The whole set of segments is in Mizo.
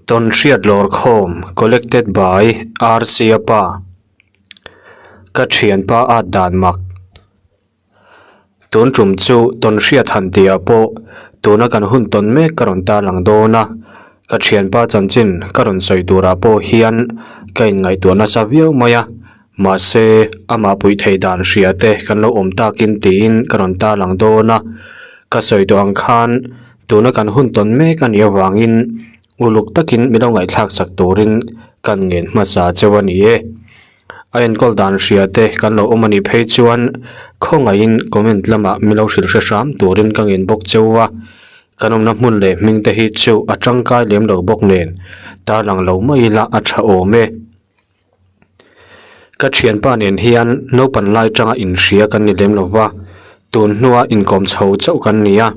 Tawnhriat Lawrkhawm Collected by RC Apa Ka thianpa at dan mak Tun tum chu tawnhriat han tihah pawh tuna kan hun tawn mek ka rawn tarlang dawn a, ka thianpa chanchin ka rawn sawi turah pawh hian ka inngaihtuah nasa viau mai a, mahse amah puih theih dan hria te kan lo awm takin tiin ka rawn tarlang dawn a, ka sawi tawh ang khan Tuna kan hun tawn mek a nih avangin uluk takin min lo ngaihthlak sak turin kan ngen hmasa cheu a ni e. A enkawl dan hria te kan lo awm a nih phei chuan khawngaihin comment lamah min lo hrilh hre hram turin ka ngen bawk cheu a. Kan awmna hmun leh hming te hi chu a tangkai lem lo bawk nen tarlang lo mai ila a tha awm e. Ka thianpa nen hian naupan lai tanga inhria kan ni lem lo va, tun hnua inkawm chho chauh kan ni a,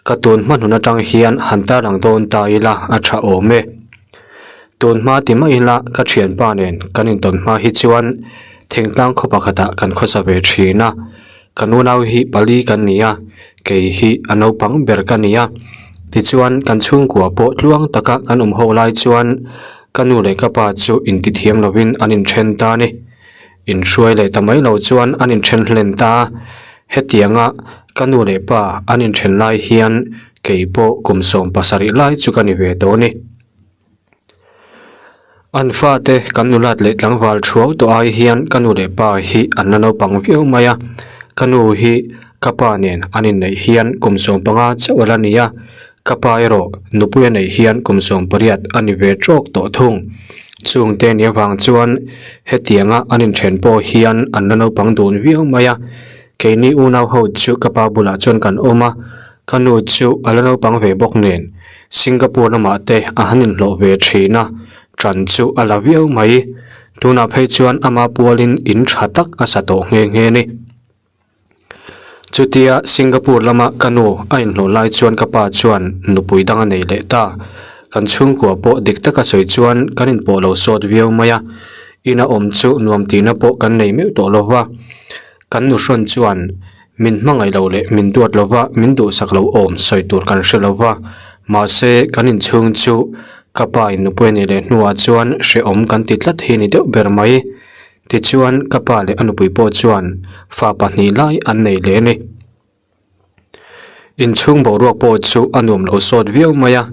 ka tun hma hnun atang hian han tarlang dawn ta ila a tha awm e. Tun hma ti mai ila ka thianpa nen kan intawn hma hi chuan thingtlang khaw pakhatah kan khawsa ve thin a, ka nunau hi pali kan ni a, kei hi a naupang ber ka ni a, tichuan kan chhungkua pawh tluang taka kan awm ho lai chuan Ka nu leh ka pa chu intithiam lovin an inthen ta a ni. Inhruai leh ta mai lo chuan an inthen hlen ta a. Hetianga ka nu leh pa an inthen lai hian kei pawh kum 17 lai chu ka ni ve tawh a ni. An fate kan nulat leh tlangval thuau tawh ai hian ka nu leh pa hi an la naupang viau mai a. Ka nu hi ka pa nen an inneih hian kum 15 chauh a la ni a. Ka pa erawh nupui a neih hian kum 18 a ni ve trawk tawh thung. Chungte ni avang chuan hetianga an inthen pawh hian an la naupang dun viau mai a. Keini unau ho chu ka pa bulah chuan kan awm a, ka nu chu a la naupang ve bawk nen Singapore lamah te a han inhlawh ve thin a, ṭan chu a la viau mai. Tunah phei chuan ama pualin in ṭha tak a sa tawh nghe nghe a ni. Chutia Singapore lama ka nu a inhlawh lai chuan ka pa chuan nupui dang a nei leh ta. Kan chhungkua pawh dik taka sawi chuan kan inpawh lo sawt viau mai a, ina awm chu nuam tihna pawh kan nei meuh tawh lo va. Kan nu hrawn chuan min hmangaih lo leh min duat lo va, min duhsak lo awm sawi tur kan hre lo va. Mahse kan inchhung chu ka pa in nupui a nih leh hnuah chuan hrehawm kan ti tlat hi ni deuh ber mai. Tichuan, ka pa leh a nupui pawh chuan fa pahnih lai an nei leh a ni. Inchhung boruak pawh chu a nuam lo sawt viau mai a,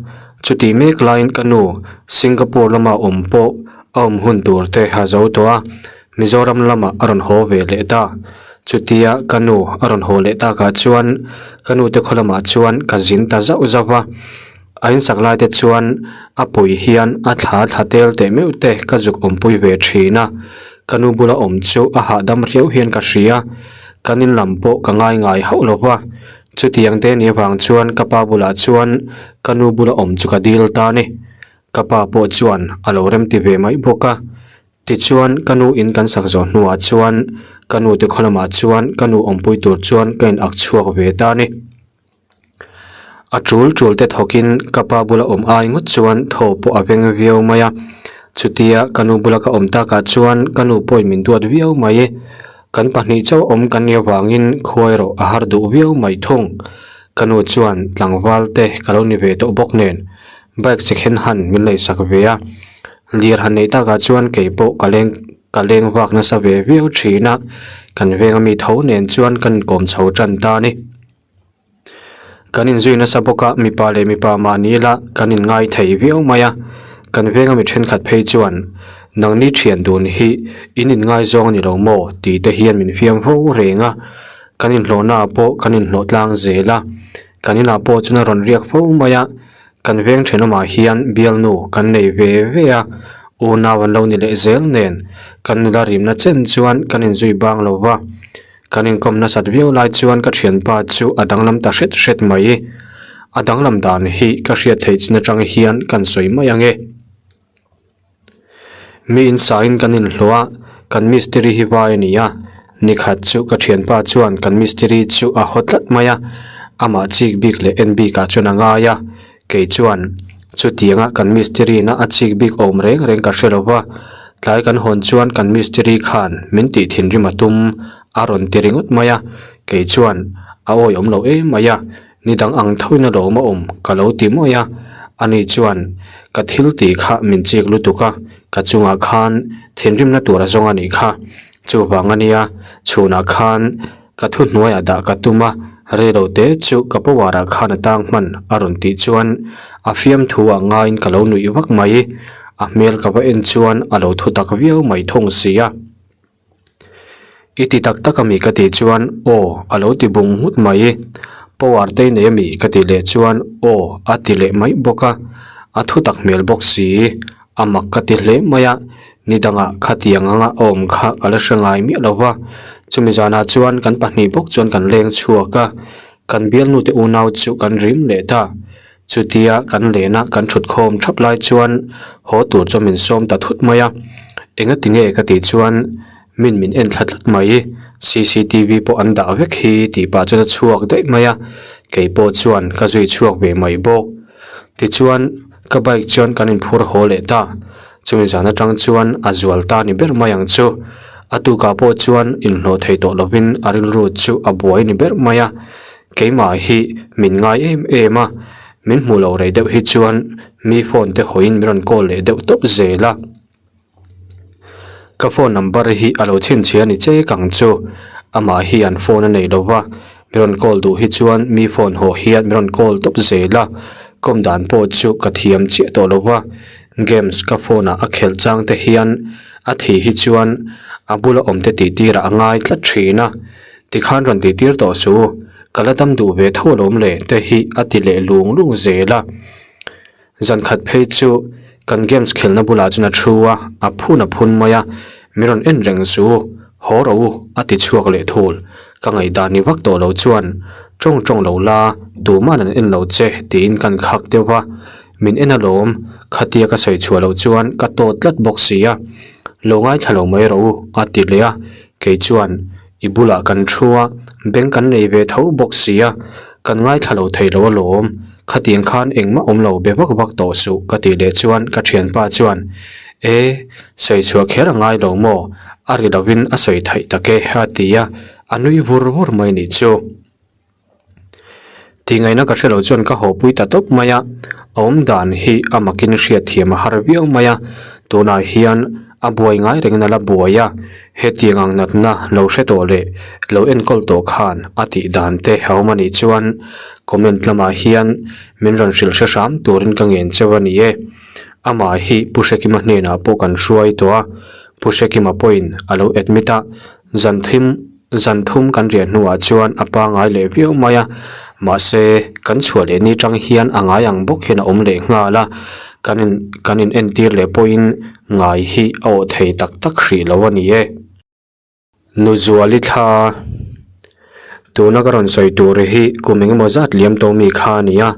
chutih mek laiin ka nu Singapore lama awm pawh a awm hun tur te a zo tawh a, Mizoram lamah a rawn haw ve leh ta. Chutia ka nu a rawn haw leh takah chuan ka nu te khaw lamah chuan ka zin ta zauh zauh va. A insak lai te chuan a pui hian a thla thla tel teh meuh te ka zuk awmpui ve thin a, ka nu bula awm chu a hahdam riau hian ka hria, kan in lam pawh ka ngai ngai hauh lo va, chutiang te ni avang chuan ka pa bulah chuan ka nu bula awm chu ka dil ta a ni, ka pa pawh chuan a lo remti ve mai bawk a, tichuan ka nu in kan sak zawh hnuah chuan ka nu te khaw lamah chuan ka nu awmpui tur chuan ka in ak chhuak ve ta a ni. A tul tul te thawkin ka pa bula awm ai ngawt chuan thaw pawh a veng viau mai a, chutia ka nu bula ka awm takah chuan ka nu pawhin min duat viau mai. Kan pahnih chauh awm kan nih avangin khua erawh a har duh viau mai thung. Ka nu chuan tlangval te ka lo ni ve tawh bawk nen bike second hand min leisak ve a, lir han neih takah chuan kei pawh ka leng ka leng vak nasa ve viau thin a, kan venga mi tho nen chuan kan inkawm chho tan ta a ni. Kan inzui nasa bawk a, mipa leh mipa mahni ila kan inngai thei viau mai a, kan venga mi thenkhat phei chuan nangni thian dun hi in inngaizawng a ni lo maw tih te hian min fiam fo reng a, kan inhlawhna ah pawh kan inhlawh tlang zel a, kan inah pawh chuan a rawn riak fo mai a, kan veng thenawmah hian bialnu kan nei ve ve a, unau an lo ni leh zel nen kan nula rimna chen chuan kan inzui bang lo va. Kan inkawm nasat viau lai chuan ka thianpa chu a danglam ta hret hret mai. A danglam dan hi ka hriat theih chin atang hian kan sawi mai ang e. Mi insain kan inhlawh a, kan mistiri hi vai a ni a. Nikhat chu ka thianpa chuan kan mistiri chu a haw tlat mai a, amah chik bik leh en bikah chuan a ngai a. Kei chuan chutianga kan mistiri na a chik bik awm reng reng ka hre lo va, tlai kan hawn chuan kan mistiri khan min tih thinrim a tum a rawn ti ringawt mai a, kei chuan a awi awm lo em mai a, ni dang ang thoin a lawm a awm ka lo ti mawi a. Ani chuan, Ka thil tih kha min chik lutuk a, ka chungah khan thinrimna tur a zawng a nih kha. Chuvang a nia, chhunah khan ka thuhnuaiah dah ka tum a, reilo te chu ka power ah khan a tang hman a rawn tih chuan a fiamthu ah ngaiin ka lo nuih vak mai. A hmel ka va en chuan a lo thu tak viau mai thung si a. I ti tak tak ami ka tih chuan aw a lo ti bung nghut mai. Power te i nei ami ka tih leh chuan aw a ti leh mai bawk a, a thu tak hmel bawk si. A mak ka ti hle mai a, ni dangah khatiang anga a awm kha ka la hre ngai miah lo va. Chumi zanah chuan kan pahnih bawk chuan kan leng chhuak a, kan bialnu te unau chu kan rim leh ta. Chutia kan lena kan thut khawm thap lai chuan haw tur chu min sawm ta thut mai a, enga ti nge ka tih chuan min min en thla tlat mai, cctv pawh an dah vek hi tih pah chuan a chhuak daih mai a, kei pawh chuan ka zui chhuak ve mai bawk. Tichuan ka bike chuan kan inphur haw leh ta, chumi zan atang chuan a zual ta ni ber mai ang chu, a tukah pawh chuan inhlawh thei tawh lovin a rilru chu a buai ni ber mai a. Keimah hi min ngai em em a, min hmuh loh rei deuh hi chuan mi phone te hawiin min rawn call leh deuh tawp zel a. Ka phone number hi a lo chhinchhiah a ni che kang chu, amah hian phone a nei lo va, min rawn call duh hi chuan mi phone haw hian min rawn call tawp zel a, kawm dan pawh chu ka thiam chiah tawh lo va, games ka phone ah a khelh chang te hian a thih hi chuan a bula awm te tih tirah a ngai tlat thin a. Tikhan rawn tih tir tawh suh u, ka la dam duh ve tho alawm le te hi a ti leh lung lung zel a. Zan khat phei chu kan games khelhna bulah chuan a thu a, a phun a phun mai a, min rawn en reng suh u, haw rawh u a ti chhuak leh thul. Ka ngaihdan ni vak tawh lo chuan tawng tawng lo la, tuman an en lo che tiin kan khak deuh va, min en alawm, khatia ka sawi chhuah loh chuan ka tawt tlat bawk si a, lo ngaithla lo mai rawh u a ti leh a, kei chuan I bulah kan thu a, bank kan nei ve tho bawk si a, kan ngaithla lo thei lo alawm, khatiang khan engmah awm lo be vak vak tawh suh ka tih leh chuan ka thianpa chuan E, sawi chhuah kher a ngai lo maw, a ri lovin a sawi thaih tak e a ti a, a nui vur vur mai nih chu. Tingaihna ka hrelo chuan ka hawpui ta tawp mai a, a awm dan hi a makin hriatthiam a har viau mai a, tunah hian a buai ngai rengin a la buai a, hetiang ang natna lo hre tawh leh lo enkawl tawh khan a tih dan te a awm a nih chuan comment lamah hian min rawn hrilh hre hram turin ka ngen cheu a ni e. Amah hi Pu Hrekima hnenah pawh kan hruai tawh a, Pu Hrekima pawhin a lo admit a, zan thim Zan thum kan riah hnuah chuan a pangai leh viau mai a, mahse kan chhuah leh ni tang hian a ngai ang bawk hian a awm leh nghal a, kan in kan in entir leh pawhin ngai hi a awh thei tak tak hrih lo a ni e. Nuzuali thla tuna ka rawn sawi tur hi kum engemaw zat liam tawh mi kha a ni a,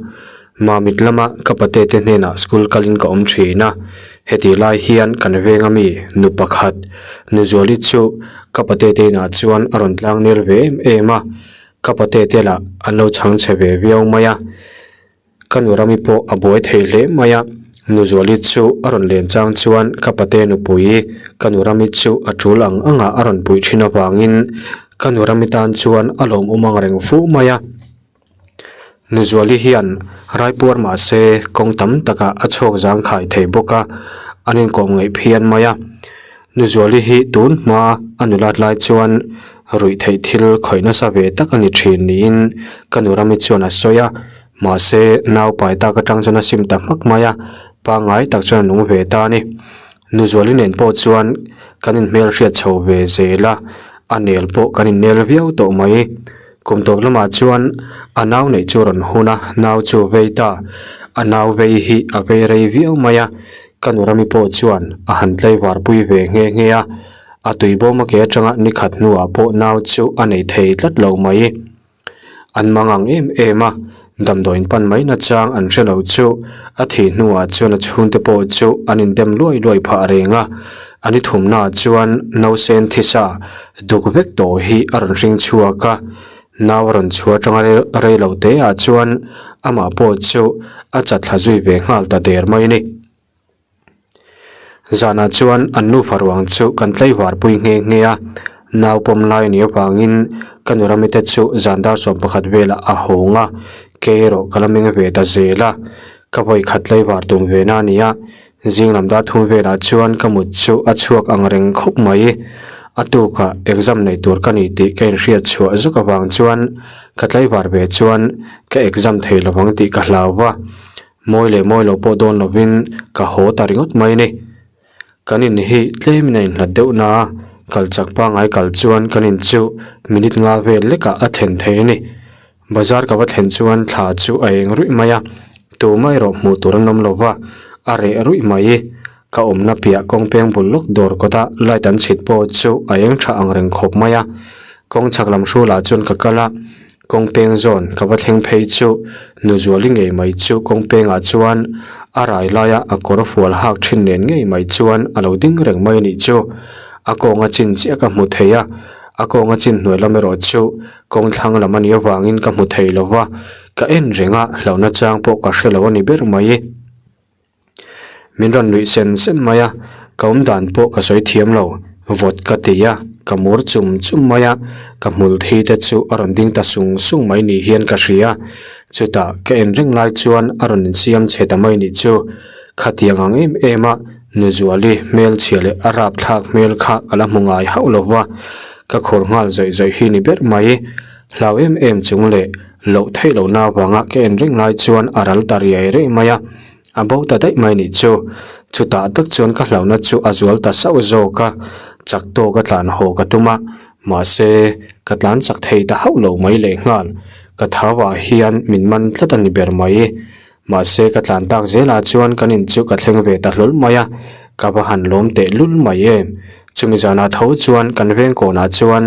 Mamit lama ka pate te hnenah school kalin ka awm thin a, heti lai hian kan veng ami nu pakhat Nuzuali chu ka pate te inah chuan a rawn tlang nel ve em em a, ka pate te lah an lo chhang chhe ve viau mai a, ka nu rami pawh a buai thei hle mai a, Nuzuali chu a rawn len chang chuan ka pate nupui ka nu rami chu a tul ang angah a rawn puih thin avangin ka nu rami tan chuan a lawmawm ang reng fu mai a. Nuzuali hian raipuar mah se kawng tam takah a chhuak zangkhai thei bawk a, an inkawm ngaih phian mai a. Nuzuali hi tun hma a nulat lai chuan ruih theih thil khawih nasa ve tak a ni thin niin ka nu Rami chuan a sawi a, mahse naupai tak atang chuan a sim ta hmak mai a, pangngai tak chuan a nung ve ta a ni. Nuzuali nen pawh chuan kan inhmelhriat chho ve zel a, a nel pawh kan innel viau tawh mai. Kum tawp lamah chuan a nau neih chu a rawn hun a, nau chu a vei ta. A nau vei hi a vei rei viau mai a, ka nu Rami pawh chuan a han tlaivar pui ve nghe nghe a. A tui bawm a ke atanga ni khat hnuah pawh nau chu a nei thei tlat lo mai. An mang ang em em a, damdawiin pan mai nachang an hre lo chu a thih hnuah chuan a chhungte pawh chu an indem luai luai phah reng a. A ni thumnaah chuan nausen thisa duk vek tawh hi a rawn hring chhuak a, nau a rawn chhuah atanga rei lo te ah chuan amah pawh chu a chat thla zui ve nghal ta der mai a ni. Zanah chuan an nufa ruang chu kan tlaivar pui nghe nghe a, nau pawm lai a nih avangin ka nu Ramite chu zan dar 11 velah a hawng a, kei erawh ka la meng ve ta zel a. Ka vawi khat tlaivar tum ve na a ni a, zing lam dar thum velah chuan ka mut chu a chhuak ang reng khawp mai. A tukah exam nei tur ka ni tih ka inhriat chhuah zuk avang chuan ka tlaivar ve chuan ka exam thei lovang tih ka hlau va, mawi leh mawi lo pawh dawn lovin ka haw ta ringawt mai a ni. Kan in hi tlemin a inhlat deuh na a, kal chak pangngai kal chuan kan in chu minute nga vel lekah a thlen thei a ni. Bazar ka va thlen chuan thla chu a eng ruih mai a, tumah erawh hmuh tur an awm lo va, a reh ruih mai. Ka awmna piah kawng peng bul lawk dawr kawta light an chhit pawh chu a eng tha ang reng khawp mai a. Kawng chhak lam hrulah chuan ka kal a, kawng peng zawn ka va thleng phei chu Nuzuali ngei mai chu kawng pengah chuan a rai laia a kawr fual hak thin nen ngei mai chuan a lo ding reng mai a nih chu. A kawnga chin chiah ka hmu thei a, a kawnga chin hnuai lam erawh chu Kawng thlang lam a nih avangin ka hmu thei lo va, ka en reng a, hlauhna chang pawh ka hre lo a ni ber mai. Min rawn nuih sen sen mai a, ka awm dan pawh ka sawi thiam lo, vawt ka ti a, ka mur chum chum mai a, ka hmul thi te chu a rawn ding ta sung sung mai ni hian ka hria. Chutah ka en reng lai chuan a rawn insiam chhe ta mai nih chu, khatiang ang em em a Nuzuali hmelchhia leh a rapthlak hmel kha ka la hmu ngai hauh lo va, Ka khur nghal zawih zawih hi ni ber mai. Hlau em em chung leh loh theih lohna avanga ka en reng lai chuan a ral ta riai riai mai a, a bo ta daih mai nih chu. Chutah tak chuan ka hlauhna chu a zual ta sauh zawk a, chak tawk a tlan haw ka tum a, mahse ka tlan chak thei ta hauh lo mai lehnghal. Ka thau ah hian min man tlat a ni ber mai. Mahse ka tlan tak zelah chuan kan in chu ka thleng ve ta hlawl mai a, ka va han lawm teh lul mai em. Chumi zanah tho chuan kan veng kawnah chuan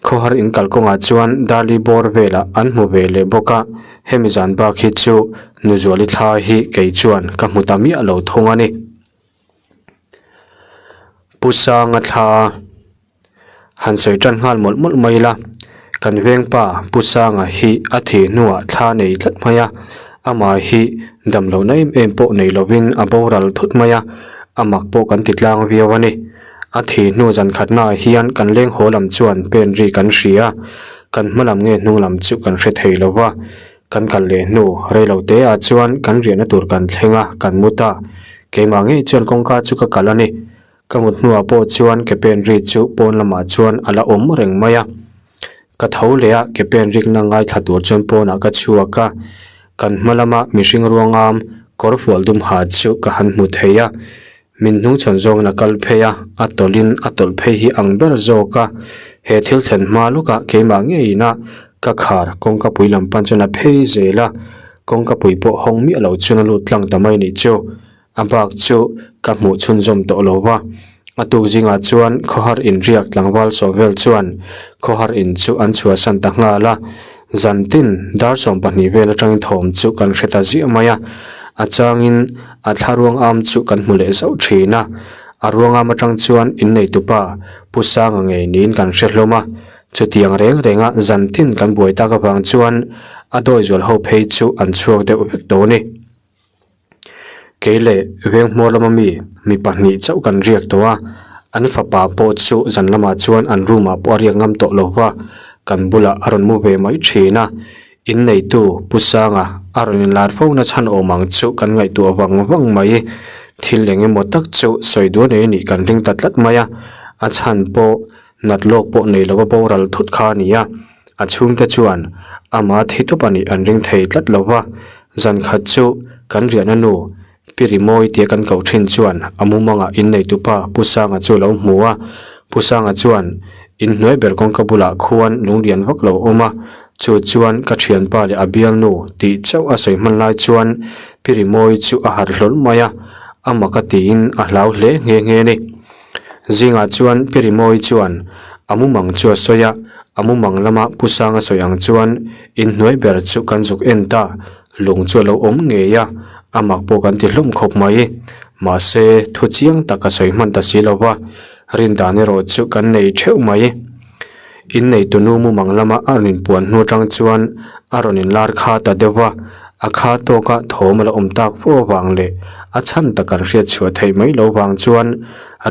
khawhar in kalkawngah chuan Darli bawr velah an hmu ve leh bawk a, hemi zan bak hi chu Nuzuali thla hi kei chuan ka hmu ta miah lo thung a ni. Pu Sanga thla. Han sawi tan nghal mawlh mawlh mai ila, kan vengpa Pu Sanga hi a thih hnuah thla nei tlat mai a, amah hi dam lohna em em pawh nei lovin a boral thut mai a, a mak pawh kan ti tlang viau a ni. A thih hnu zan khatnaah hian kan leng haw lam chuan pen ri kan hria a, kan hma lam nge hnung lam chu kan hre thei lo va, kan kal leh hnu rei lo te ah chuan kan riahna tur kan thleng a, kan mu ta. Keimah ngei chuan kawngka chu ka kalh a ni. Ka mut hnuah pawh chuan ke pen ri chu pawn lamah chuan a la awm reng mai a. Ka tho leh a, ke pen rikna ngaithla tur chuan pawnah ka chhuak a. Kan hma lama mihring ruangam kawr fual dum ha chu ka han hmu thei a. Min hnungchhawn zawngin a kal phei a, a tawlhin a tawlh phei hi ang ber zawk a. He thil thlen hma lawkah keimah ngeiin a ka khar kawngka pui lam pan chuan a phei zel a, kawngka pui pawh hawng miah lo chuan a lut tlang ta mai nih chu. A bak chu ka hmuh chhunzawm tawh lo va, a tuk zingah chuan khawhar inriak tlangval sawm vel chuan khawhar in chu an chhuahsan ta nghal a, zan tin dar 12 vel atangin thawm chu kan hre ta ziah mai a, a changin a thla ruang am chu kan hmu leh zauh thin a, a ruang am atang chuan inneitupa Pu Sanga ngei niin kan hre hlawm a, chutiang reng renga zan tin kan buai tak avang chuan a dawi zual ho phei chu an chhuak deuh vek tawh a ni. Kei leh veng hmawr lama mi mi pahnih chauh kan riak tawh a, an fapa pawh chu zan lamah chuan an room ah pawh a riak ngam tawh lo va, kan bulah a rawn mu ve mai thin a, inneitu Pu Sanga a rawn inlar fo na chhan awm ang chu kan ngaihtuah vang vang mai, thil eng emaw tak chu sawi duah nei a nih kan ring ta tlat mai a, a chhan pawh nat lawk pawh nei lova boral thut kha a ni a, a chhungte chuan ama thi tawp a nih an ring thei tlat lo va, zan khat chu kan riahna nu Pi Rimawi tia kan koh thin chuan a mumangah inneitupa Pu Sanga chu a lo hmu a, Pu Sanga chuan inhnuai ber kawngka bulah khuan lunglian vak lo awm a, chu chuan ka thianpa leh a bialnu tih chauh a sawi hman lai chuan Pi Rimawi chu a harh hlawl mai a, a mak a tiin a hlau hle nghe nghe a ni. Zingah chuan Pi Rimawi chuan a mumang chu a sawi a, a mumang lama Pu Sanga sawi ang chuan inhnuai ber chu kan zuk en ta, lung chu a lo awm ngei a, a mak pawh kan ti hlawm khawp mai. Mahse, thu chiang tak a sawi hman ta si lo va, rindan erawh chu kan nei theuh mai. Inneitu nu mumang lama a rawn inpuan hnu atang chuan a rawn inlar kha ta deuh va, a kha tawka thawm a la awm tak fo avang leh a chhan tak kan hriat chhuah theih mai lo vang chuan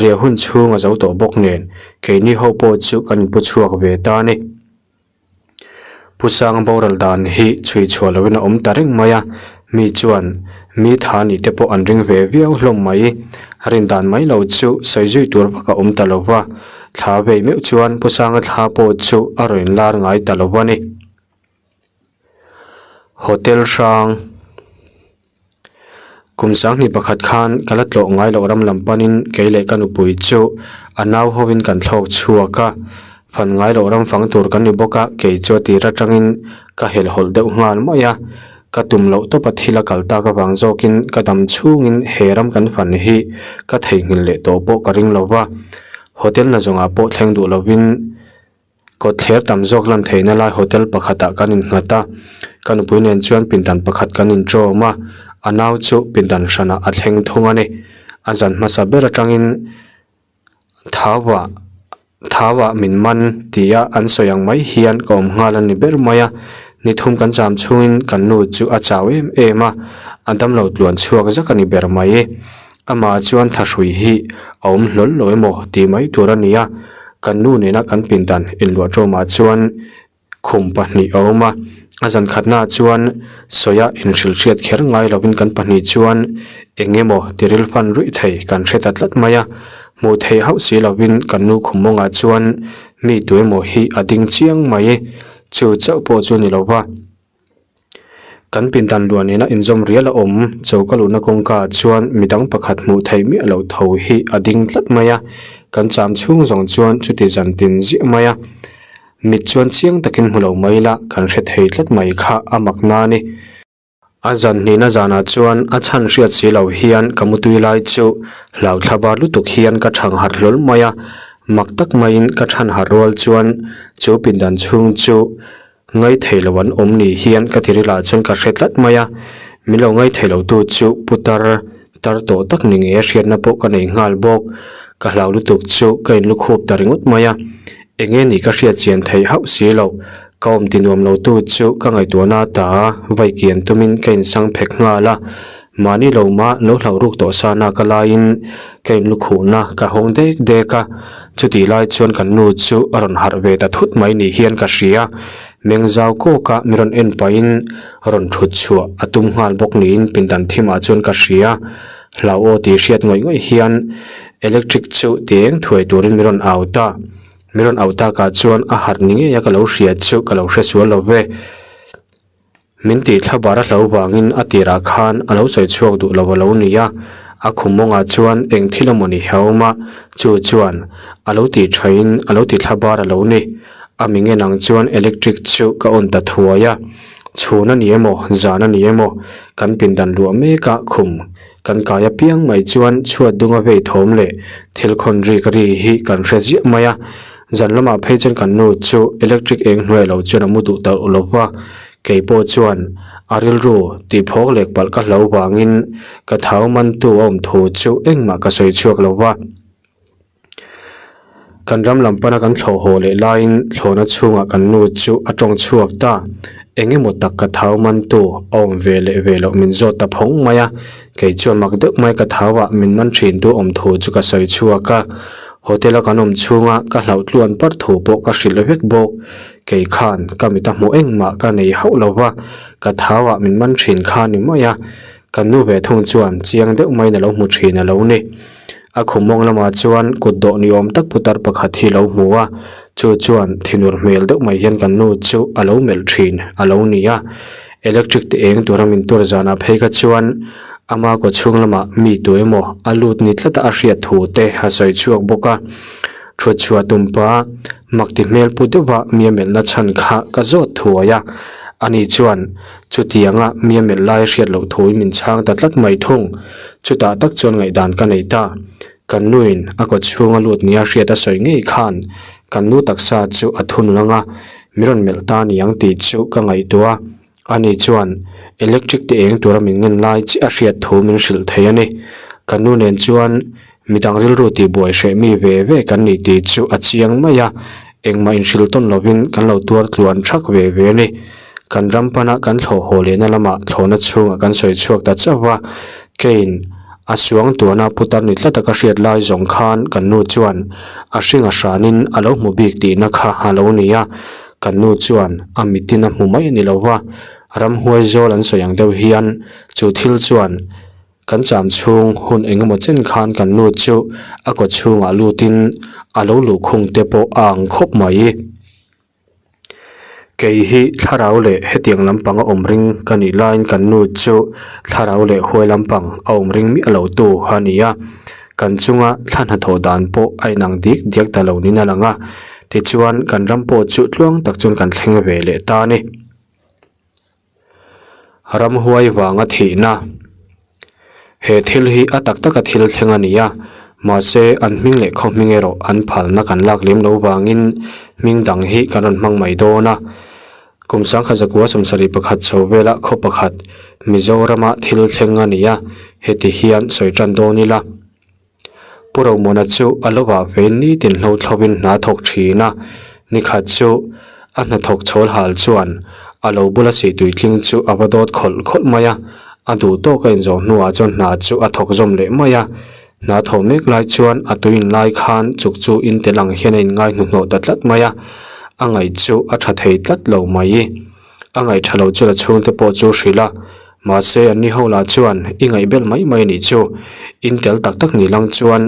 riah hun chhung a zo tawh bawk nen keini ho pawh chu kan inpu chhuak ve ta a ni. Pu Sang boral dan hi chhui chhuah loin a awm ta reng mai a. Mi chuan mi tha nih te pawh an ring ve viau hlawm mai. Rin dan mai lo chu sawi zui tur vak a awm ta lo va, thla vei meuh chuan Pu Sanga thla pawh chu a rawn inlar ngai ta lo a ni. Hotel hrang. Kum sanghnih pakhat khan ka la tlawh ngai loh ram lam panin kei leh ka nupui chu a nau hovin kan thlawk chhuak a, fan ngai loh ram fang tur kan ni bawk a, kei chu a tir atangin ka helhhawlh deuh nghal mai a, ka tum loh tawpa thil a kal tak avang zawkin ka dam chhungin he ram kan fan hi ka theihnghilh leh tawh pawh ka ring lo va, hotel na zawngah pawh thleng duh lovin. Kawtthler tam zawk lan theihna lai hotel pakhatah kan innghat a, ka nupui nen chuan pindan pakhat kan inṭawm a, a nau chu pindan hranah a thleng thung a ni. A zan hmasa ber atangin thauah thauah min man tia an sawi ang mai hian ka awm nghal a ni ber mai a, ni thum kan cham chhungin kan nu chu a chau em em a, a damlo tluan chhuak zak a ni ber mai. Amah chuan thahrui hi a awm hlawl lo emaw tih mai tur a ni a, kan nu nena kan pindan inluah ṭawmah chuan khum pahnih a awm a, a zan khatnaah chuan sawia inhrilh hriat kher ngai lovin kan pahnih chuan eng emaw tiril fan ruih thei kan hre ta tlat mai a, hmuh theih hauh si lovin kan nu khum mawngah chuan mi tu emaw hi a ding chiang mai, chu chauh pawh chu ni lo va. Kan pindan luah nena inzawm rial a awm, choka luhna kawngka ah chuan midang pakhat hmuh theih miah loh tho hi a ding tlat mai a, kan cham chhung zawng chuan chuti zan tin ziah mai a, mit chuan chiang takin hmu lo mai la kan hre thei tlat mai kha a mak na a ni. A zan hnihna zanah chuan a chhan hriat si lo hian ka mutui lai chu hlau thla bar lutuk hian ka thang harh hlawl mai a, mak tak maiin ka than harh rual chuan chu pindan chhung chu Ngai thei lo an awm ni hian ka tiril ah chuan ka hre tlat mai a, min lo ngai thei lo tu chu putar tar tawh tak ni ngei a hriatna pawh ka nei nghal bawk. Ka hlau lutuk chu ka in lukhup ta ringawt mai a, eng nge ni ka hriat chian theih hauh si lo, ka awm ti nuam lo tu chu ka ngaihtuahna ta vai kian tumin ka in sang phek nghal a, mahni lo mah lo hlauh ruk tawh sa nak a laiin ka in lukhuhna ka hawng dek dek a. Chutih lai chuan kan nu chu a rawn harh ve ta thut mai ni hian ka hria. Meng zau kawka mi rawn en pahin rawn thut chhuah a tum nghal bawk niin pindan thimah chuan ka hria. Hlau aw tih hriat ngawih ngawih hian electric chu ti eng thuai turin mi rawn au ta. Mi rawn au takah chuan a harh ni ngei a ka lo hria chu ka lo hre sual lo ve. Min tih thla bar a hlo vangin a tirah khan a lo sawi chhuak duh lo a lo ni a, a khum mawngah chuan eng thil emaw ni a awm a, chu chuan a lo tih thain a lo ti thla bar a lo ni. A mi ngen ang chuan electric chu ka on ta thuai a, chhun a ni emaw zan a ni emaw kan pindan luah mek a khum kan kai apiang mai chuan chhuat dunga vei thawm leh thil khawn rik ri hi kan hre ziah mai a. Zan lamah phei chuan kan nu chu electric eng hnuai lo chuan a mu duh ta lo va, kei pawh chuan a rilru tih phawk lek palh ka hlo vangin ka thau mantu a awm thu chu engmah ka sawi chhuak lo va. Kan ram lam pana kan thlawh haw leh laiin thlawhna chhungah kan nu chu a tawng chhuak ta, eng emaw tak ka thau mantu a awm ve leh ve loh min zawt ta phawng mai a, kei chuan mak deuh mai ka thauah min man thintu awm thu chu ka sawi chhuak a. Hotel a kan awm chhunga ka hlauh tluan par thu pawh ka hrilh vek bawk. Kei khan ka mit a hmuh engmah ka nei hauh lo va, ka thauah min man thin kha ni mai a. Kan nu ve thung chuan chiang deuh maiin a lo hmu thin a lo ni. A khum mawng lamah chuan kut dawh ni awm tak putar pakhat hi lo hmu a, chu chuan thinur hmel deuh mai hian kan nu chu a lo melh thin a lo ni a. Electric te eng tura min tur zanah phei kha chuan ama kaw chhung lamah mi tu emaw a lut ni tlata a hriat thu te a sawi chhuak bawk a. Thut chhuah tum pa mak ti hmel pu deuha mi a melhna chhan kha ka zawt thuai a, ani chuan chutianga mi a melh lai a hriat loh thuin min chhang ta tlat mai thung. Chutah tak chuan ngaihdan ka nei ta. Kan nuin a kaw chhunga lut nia hriat a sawi ngei khan kan nu taksa chu a thun lang a, mi rawn melh ta niang tih chu ka ngaihtuah a, ani chuan electric te eng tura min ngen lai chiah a hriat thu min hrilh thei a ni. Kan nu nen chuan midang rilru tihbuai hreh mi ve ve kan ni tih chu a chiang mai a, engmah inhrilh tawn lovin kan lo tuar tluan thak ve ve a ni. Kan ram pana kan thlawh haw lehna lamah thlawhna chhungah kan sawi chhuak ta chauh a, keiin a suang tuana putar ni tlata ka hriat lai zawng khan kan nu chuan a hring a hranin a lo hmu bik tihna kha a lo ni a, kan nu chuan a mitin a hmu mai a ni lo va, ramhuai zawl an sawi ang deuh hian. Chu thil chuan kan cham chhung hun engemaw chen khan kan nu chu a kaw chhungah lutin a lo luhkhung te pawh a ang khawp mai. Kei hi thlarau leh hetiang lampang a awm ring ka nih laiin kan nu chu thlarau leh huai lampang a awm ring miah lo tu a ni a, kan chunga thla hnathawh dan pawh a inang dik diak ta lo niin a lang a, tichuan kan ram pawh chu tluang tak chuan kan thleng ve leh ta a ni. Ramhuai vanga thihna He thil hi a tak taka thil thleng a ni a, mahse an hming leh khaw hming erawh an phalna kan lak lem lo vangin hming dang hi kan rawn hmang mai dawn a. Kum sangkhat zakua sawmsarih pakhat chho vela khaw pakhat Mizorama thil thleng a ni a, heti hian sawi tan dawn ila. Pu Romona chu a lo vah ve nitin hlo thlovin hna thawk thin a, nikhat chu a hnathawk chhawl hal chuan a lo bula sihtui tling chu a va dawt khawlh khawlh mai a, a duh tawk a inzawh hnuah chuan hna chu a thawk zawm leh mai a, hna thawh mek lai chuan a tui inlai khan chuk chu in tel ang hian a inngai hnuhnawh ta tlat mai a, a ngaih chu a tha thei tlat lo mai. A ngaih tha lo chu la chhungte pawh chu hrilh a, mahse an ni ho lah chuan i ngaih belh mai mai anih chu, in tel tak tak ni lang chuan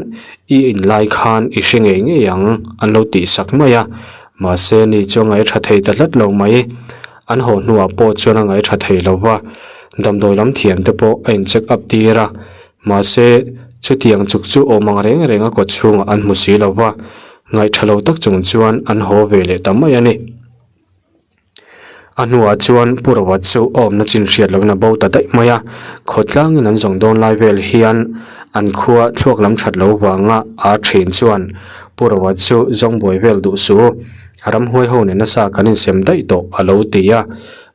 i in lai khan i hre ngei ngei ang an lo tih sak mai a, mahse ani chu a ngaih tha thei ta tlat lo mai, an haw hnuah pawh chuan a ngaih tha thei lo va, damdawi lam thiam te pawh a in check up tir a, mahse chutiang chuk chu awm ang reng reng a kawt chhungah an hmu si lo va, ngaih tha lo tak chung chuan an haw ve leh ta mai a ni. A hnuah chuan Pu Rova chu a awmna chin hriat loin a bo ta daih mai a, khawtlangin an zawng dawn lai vel hian an khua thluak lam that lo vanga a thin chuan Pu Rova chu zawng buai vel duh suh u, ramhuai ho nen nasa kan insem daih tawh a lo ti a,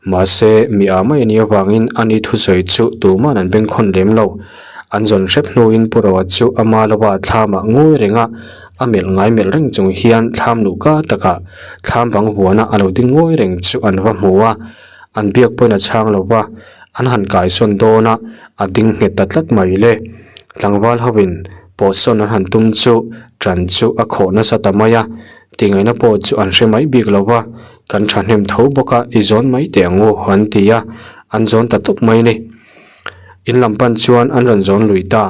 mahse mi a mai a nih avangin a ni thusawi chu tuman an bengkhawn lem lo. An zawn hrep hnuin Pu Rova chu ama lova thlamah ngawi reng a, A melh ngai melh reng chung hian thlam luh ka takah thlam bang huana a lo ding ngawi reng chu an va hmu a, an biak pawhin a chhang lo va, an han kaisawn dawn a, a ding nghet ta tlat mai le. Tlangval hoin pawhsawn an han tum chu ṭan chu a khawh nasa ta mai a, tingaihna pawh chu an hre mai bik lo va, kan ṭhahnem tho bawk a, i zawn mai teh ang u an ti a, an zawn ta tawp mai ni. In lam pan chuan an rawn zawn lui ta,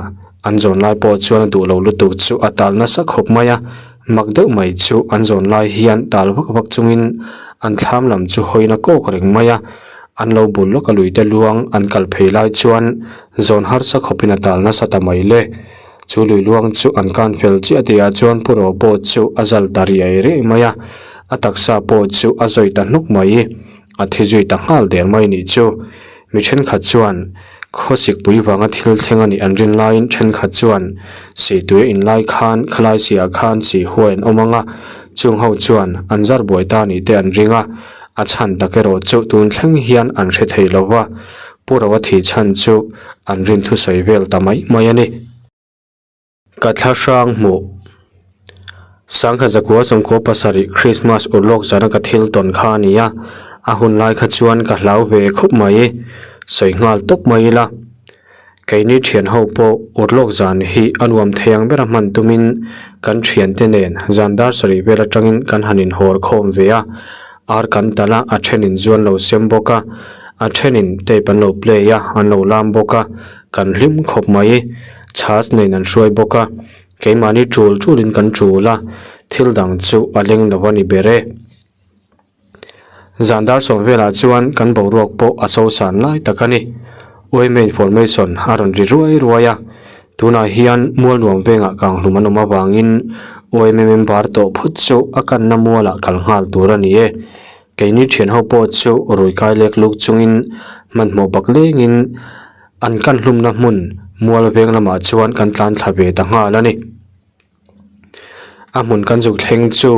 an zawn lai pawh chuan a duh lo lutuk chu a tal nasa khawp mai a, mak deuh mai chu an zawn lai hian tal vak vak chungin an thlam lam chu hawiin a kawk reng mai a, an lo bul lawk a luite luang an kal phei lai chuan zawn harsa khawpin a tal nasa ta mai le. Chu lui luang chu an kan fel chiah tihah chuan Pu Ro pawh chu a zal ta riai riai mai a, a taksa pawh chu a zawi ta hnuk mai, a thi zui ta nghal der mai nih chu. Mi thenkhat chuan khawsikpui vanga thil thleng a nih an rin laiin thenkhat chuan sihtuia inlai khan khalai siah khan sih huai an awm ang a, chung ho chuan an zar buai ta nih te an ring a, a chhan tak erawh chu tun thleng hian an hre thei lo va, Pu Roa thih chhan chu an rin thusawi vel ta mai mai a ni. Ka thla hrang hmuh. Sangkhat zakua sawmkua pasarih Christmas urlawk zana ka thil tawn kha a ni a, a hun lai kha chuan ka hlau ve khawp mai. Sawi nghal tawp mai ila. Keini thian ho pawh urlawk zan hi a nuam thei ang bera hman tumin kan thiante nen zan dar sarih vel atangin kan han inhawr khawm ve a, ar kan talh a, a thenin zu an lo sem bawk a, a thenin tape an lo play a, an lo lam bawk a, kan hlim khawp mai. Chhas nen an hruai bawk a, keimahni tul tulin kan tul a, thil dang chu a leng lo a ni ber e. Zan dar sawm velah chuan kan boruak pawh a so san lai tak a ni. Uaime information a rawn ri ruai ruai a, tunah hian mualnuam vengah kanghlum an awm avangin uaime member tawh phawt chu a kanna mualah kal nghal tur a ni e. Keini thian ho pawh chu rui kai lek luk chungin hmanhmawh bak lengin An kan hlumna hmun mual veng lamah chuan kan tlan thla ve ta nghal a ni. A hmun kan zuk thleng chu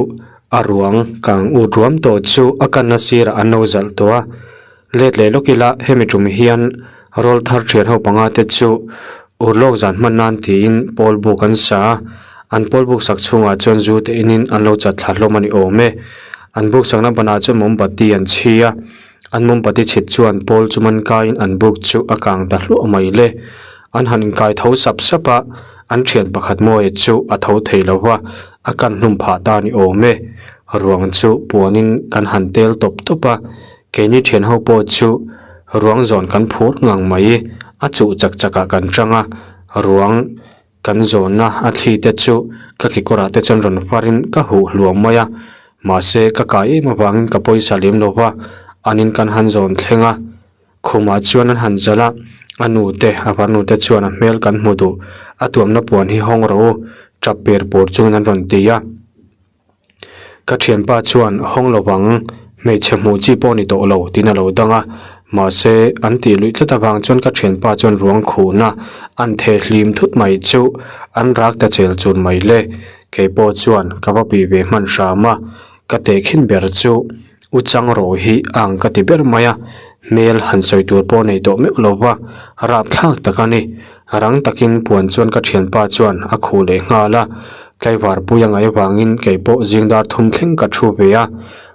a ruang kang ut ruam tawh chu a kanna sirah an lo zalh tawh a. Let leh lawk ila hemi tum hian rawl thar thian ho panga te chu urlawk zan hman nan tiin pawl buk an sa a. An pawl buk sak chhungah chuan zu te inin an lo chat thla hlawm a ni awm e. An buk sakna banah chuan mawmbati an chhi a. An mawmbati chhit chuan pawl chu man kaiin an buk chu a kang ta hluah mai le. An han inkai tho sap sap a, an thian pakhat Mawia chu a tho thei lo va, a kan hlum phah ta ni awm e. Ruang chu puanin kan han tel tawp tawp a, keini thian ho pawh chu ruang zawn kan phur ngang mai. A chuh chak chakah kan tang a, ruang kan zawnna a thli te chu ka kekawrah te chuan rawn farin ka huh hluam mai a, mahse ka kai em avangin ka pawisa lem lo va, an in kan han zawn thleng a, khumah chuan an han zalh a, a nu te a farnu te chuan a hmel kan hmu duh, a tuamna puan hi hawng rawh u, tap per pur chungin an rawn ti a. Ka thianpa chuan hawng lovang, hmeichhe hmuh chi pawh ni tawh lo tiin a lo dang a, mahse an tih luih tlat avang chuan ka thianpa chuan ruang khuhna an theh hlim thut mai chu an rak ta chel chun mai le. Kei pawh chuan ka va bih ve hman hram a, ka tehkhin ber chu u chang rawh hi a ang ka ti ber mai a, hmel han sawi tur pawh nei tawh meuh lova rapthlak tak a ni. Rang takin puan chuan ka thianpa chuan a khuh leh nghal a, tlaivar pui a ngaih avangin kei pawh zing dar thum thleng ka thu ve a,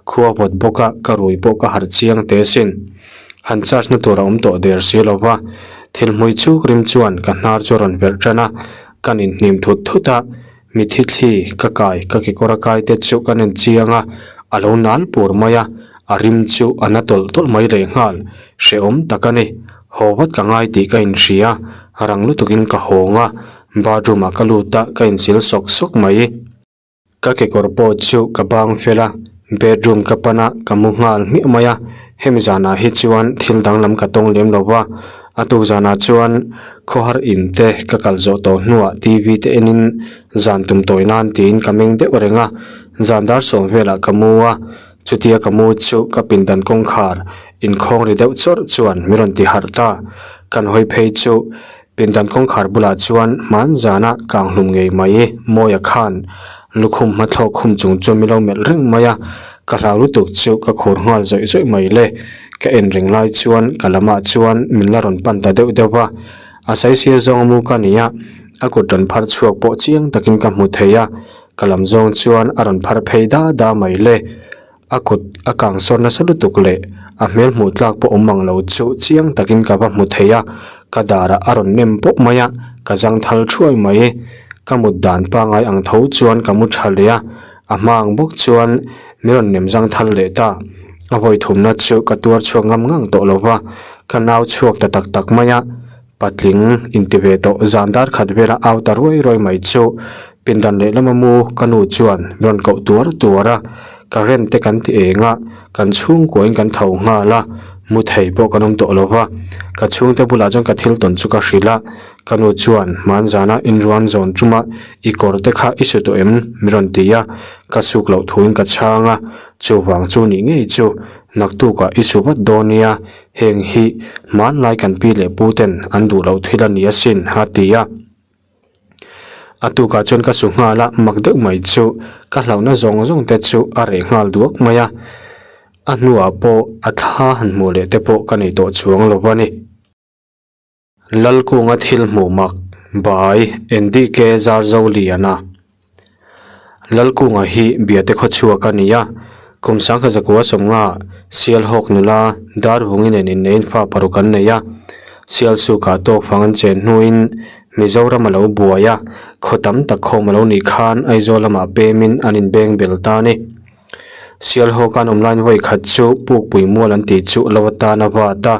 khua vawt bawk a ka rui pawh ka harh chiang teh asin. Han charge na tur a awm tawh der si lo va, thil hmui chuk rim chuan ka hnar chu a rawn verh tan a, kan inhnim thut thut a, Mithi thli ka kai ka kekawr a kai te chu kan en chiang a, a lo nal pur mai a, a rim chu a na tawlh tawlh mai leh nghal, hrehawm tak a ni. Haw vat ka ngai tih ka inhria, rang lutukin ka hawng a, bathroom ah ka lut a, ka insil sawk sawk mai. Ka kekawr pawh chu ka bang fel a, bedroom ka pan a, ka mu nghal hmiah mai a, hemi zanah hi chuan thil danglam ka tawng lem lo va, A tuk zanah chuan khawhar in te ka kal zawh tawh hnuah TV te enin zan tum tawi nan tiin ka meng deuh reng a, zan dar sawm velah ka mu a, chutia ka mu chu ka pindan kawngkhar inkhawng ri deuh chawrh chuan min rawn ti harh ta. Kan hawi phei chu pindan kawngkhar bulah chuan hman zana kang hlum ngei mai Mawia khan lukhum hmathlawk khum chung chuan min lo melh reng mai a, ka hlau lutuk chu ka khur nghal zawih zawih mai le. Ka en reng lai chuan ka lamah chuan min la rawn pan ta deuh deuh va, a saisir zawng mu ka ni a, a kut rawn phar chhuak pawh chiang takin ka hmu thei a, ka lam zawng chuan a rawn phar phei da da mai le. A kut a kang sawr nasa lutuk leh a hmel hmuh tlak pawh awm ang lo chu chiang takin ka va hmu thei a, ka darah a rawn nem pawp mai a, ka zang thal thuai mai. Ka mut dan pangai ang tho chuan ka mu tha leh a, A hma ang bawk chuan min rawn nem zang thal leh ta. A vawi thumna chu ka tuar chhuak ngam ngang tawh lo va, ka nau chhuak ta tak tak mai a. Patling inti ve tawh zan dar khat vela au ta ruai ruai mai chu pindan lehlama mu ka nu chuan min rawn koh tuar tuar a. Current te kan ti eng a, kan chhungkuain kan tho nghal a, mu thei pawh kan awm tawh lo va. Ka chhungte bulah chuan ka thil tawn chu ka hrilh a, Ka nu chuan hmanzana inruan zawn chuma i kawr te kha i su tawh em? Mi rawn ti a, ka suk loh thuin ka chhang a, chuvang chu nih ngei chu naktukah i su vat dawn nia, heng hi hmanlai kan pi leh pu ten an duh loh thil a ni asin a ti a. A tukah chuan ka su nghal a, mak deuh mai chu ka hlauhna zawng zawng te chu a reh nghal duak mai a, a hnuah pawh a thla han hmuh leh te pawh ka nei tawh chuang lo a ni. Lalkunga thil hmuh mak by NDK Zarzoliana Lalkunga hi Biate khawchhuak a ni a, kum sangkhat zakua sawmnga Sialhawk nula Darvungi nen inneiin fa paruk an nei a, Sialsukah tawk fang an chen hnuin Mizoram a lo buai a, khaw tam tak khawm a lo nih khan Aizawl lamah pemin an inbeng bel ta a ni. Sialhawk an awm laiin vawi khat chu Pukpui mual an tih chu lo atan a vat a,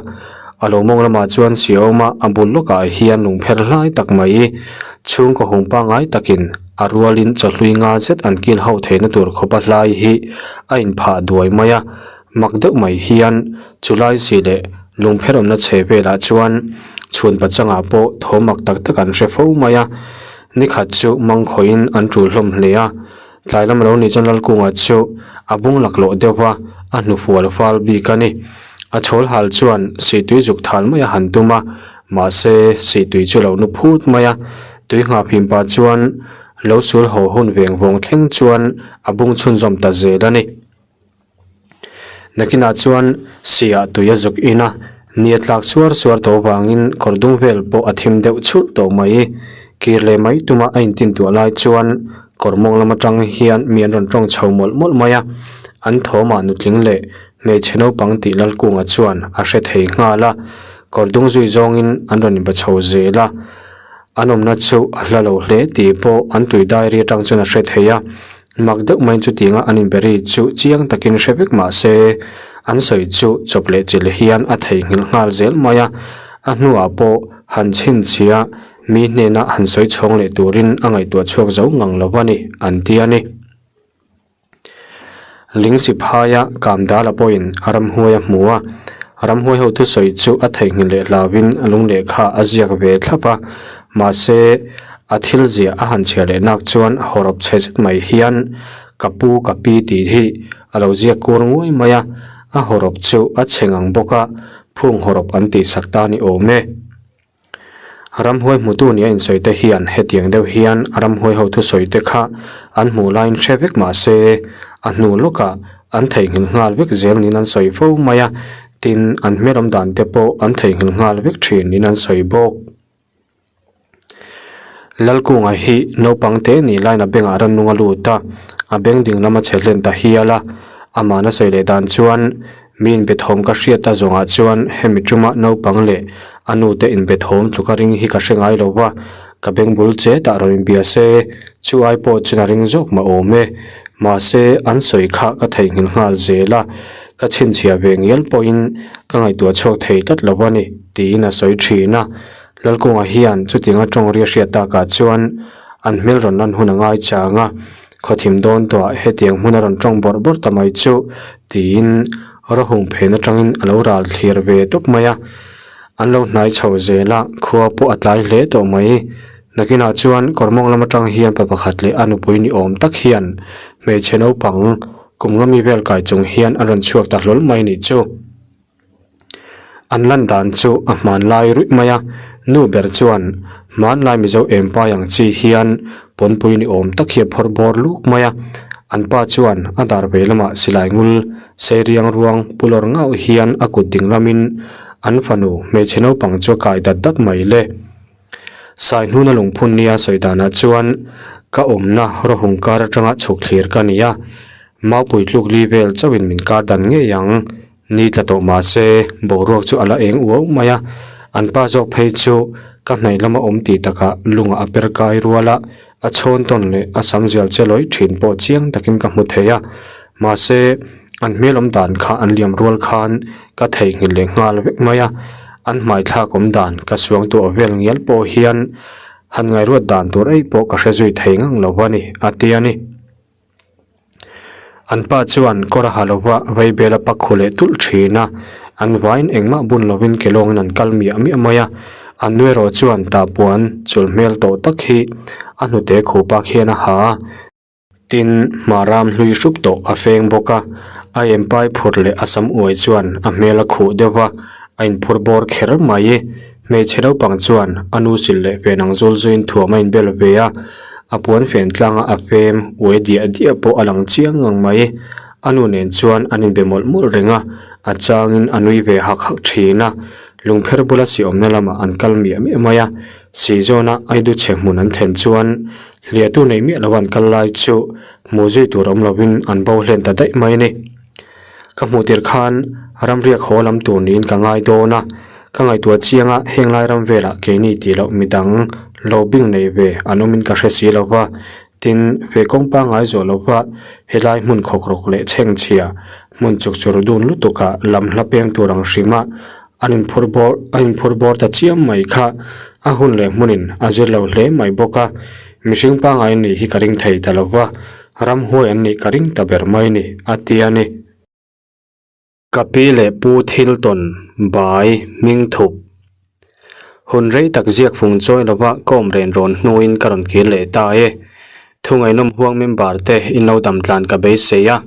a lo mawng lamah chuan si a awm a, a bul lawkah hian lungpher hlai tak mai chhungkaw hung pangngai takin a rualin chawhlui nga zet an kil ho theihna tur khawpa hlai hi a inphah duai mai a, mak deuh mai hian chulai si leh lungpher awmna chhe velah chuan chhun pachangah pawh thaw mak tak tak an hre fo mai a, nikhat chu mangkhawhin an tul hlawm hle a. Tlai lam lo nih chuan Lalkunga chu a bung laklawh deuh va, a hnufual fal bik a ni. A chhawl hal chuan sihtui zuk thal mai a han tum a, mahse sihtui chu lo nu phut mai a. Tui nghah fim pah chuan lo sul haw hun veng vawng thleng chuan a bung chhunzawm ta zel a ni. Nakinah chuan siah tui a zuk in a, ni a tlak suar suar tawh avangin kawr dung vel pawh a thim deuh chhulh tawh mai. Kir leh mai tuma a intintuah lai chuan kawr mawng lam atang hian mi an rawn tawng chho mawlh mawlh mai a, an thawmah nutling leh hmeichhe naupang tih Lalkunga chuan a hre thei nghal a, kawr dung zui zawngin an rawn inba chho zel a. An awmna chu a hla lo hle tih pawh an tui diary atang chuan a hre thei a. Mak deuh mai chutianga an inberi chu chiang takin hre vek mah se, an sawi chu chawp leh chilh hian a theihnghilh nghal zel mai a, a hnuah pawh Han chhinchhia mi hnena han sawi chhawng leh turin a ngaihtuah chhuak zo ngang lo a ni, an ti a ni. Lingsi phaia Kamdala pawhin a ramhuai a hmu a, ramhuai ho thusawi chu a theihnghilh leh hlauhin a lung lehkha a ziak ve thlap a, mahse a thil ziah a han chhiar leh nak chuan hawrawp chhe zet mai hian ka pu ka pi tih hi a lo ziak kur nguai mai a, a hawrawp chu a chhe ngang bawk a, phung hawrawp an tihsak ta ni awm e. Ramhuai hmutu nia insawi te hian hetiang deuh hian ramhuai ho thusawi te kha an hmuh laiin hre vek mah se, a hnu lawkah an theihnghilh nghal vek zel niin an sawi fo mai a, tin an hmelawm dan te pawh an theihnghilh nghal vek thin niin an sawi bawk. Lalkunga hi naupang te nih laiin a bengah rannung a lut a, a beng ding lam a chhe hlen ta hial a, amah na sawi leh dan chuan Mi inbethawm ka hriat a zawngah chuan hemi tuma naupang leh a nute inbethawm tluka ring hi ka hre ngai lo va, ka beng bul che tah rawn inbia se, chu ai pawh chuan a ring zawk mah awm e. Mahse, an sawi kha ka theihnghilh nghal zel a, ka chhinchhiah ve ngial pawhin ka ngaihtuah chhuak thei tlat lo a ni, tiin a sawi thin a. Lalkunga hian chutianga tawng ri a hriat takah chuan an hmel rawn lan hun a ngai chang a, khawthim dawn tawhah hetiang hmun a rawn tawng bawrh bawrh ta mai chu tiin rawhung phen atangin a lo ral thlir ve tawp mai a. An lo hnai chho zel a, khua pawh a tlai hle tawh mai. Nakinah chuan kawrmawng lam atang hian pa pakhat leh a nupui ni awm tak hian hmeichhe naupang kum nga mi vel kai chung hian an rawn chhuak ta hlawl mai nih chu. An lan dan chu a hmanlai ruih mai a, nu ber chuan hmanlai Mizo empai ang chi hian pawnpui ni awm tak hi a phawrh bawr luk mai a, an pa chuan a dar vei lamah silai ngul sei riang ruang pu lawr ngauh hian a kut ding lamin an fanu hmeichhe naupang chu a kai dat dat mai le. Sai hnuna lungphun nia sawi danah chuan ka awmna rawhung kar atanga chhuk thlir ka ni a, maupui tluk li vel chauhin min kar dan ngei ang. Ni tla tawh mah se, boruak chu a la eng uau mai a, an pa zawk phei chu ka hnaih lama awm tih takah lungah a per kai rual a, a chhawn tawn leh a sam zial che lawih thin pawh chiang takin ka hmu thei a, mahse an hmel awm dan kha an liam rual khan ka theihnghilh leh nghal vek mai a, an hmai thlak awm dan ka suang tuah vel ngial pawh hian han ngaihruat dan tur eih pawh ka hre zui thei ngang lo a ni, a ti a ni. An pa chuan kawr a ha lova vaibel a pak khu leh tulh thin a, an vain engmah bun lovin ke lawngin an kal miah miah mai a, an nu erawh chuan tahpuan chulh hmel tawh tak hi a hnute khupa khian a ha a, tin hmaram hlui hrup tawh a feng bawk a, a empai phur leh a sam uai chuan a hmel a khuh deuh va, a inphur bawr kher mai. Hmeichhe naupang chuan a nu sil leh fen ang zul zuiin thuam a inbel ve a, a puan fen tlanga a fem uai diah diah pawh a lang chiang ngang mai. A nu nen chuan an inbe mawlh mawlh reng a, a changin a nui ve hak hak thin a. Lungpher bula si awmna lamah an kal miah miah mai a, si zawna Aidu chhe hmun an thlen chuan hliahtu nei miah lo an kal lai chu hmuh zui tur awm lovin an bo hlen ta daih mai a ni. Ka hmuh tir khan ramriak haw lam tur niin ka ngai dawn a, ka ngaihtuah chiang a heng lai ram velah keini tih loh midang lo bing nei ve an awmin ka hre si lo va, tin fe kawng pangngai zawh lo va helai hmun khawkrawk leh chhengchhia hmun chuk chur dun lutukah lam hla peng tur ang hrima an inphur bawr a inphur bawr ta chiam mai kha a hun leh hmunin a zir lo hle mai bawk a, mihring pangngai nih hi ka ring thei ta lo va. Ramhuai an nih ka ring ta ber mai ni, a ti a ni. Ka pi leh pu thil tawn bai hming thup. Hun rei tak ziak fung chawi lova ka awm ren rawn hnuin ka rawn kir leh ta e. Thungainawm huang member te in lo dam tlan ka beisei a.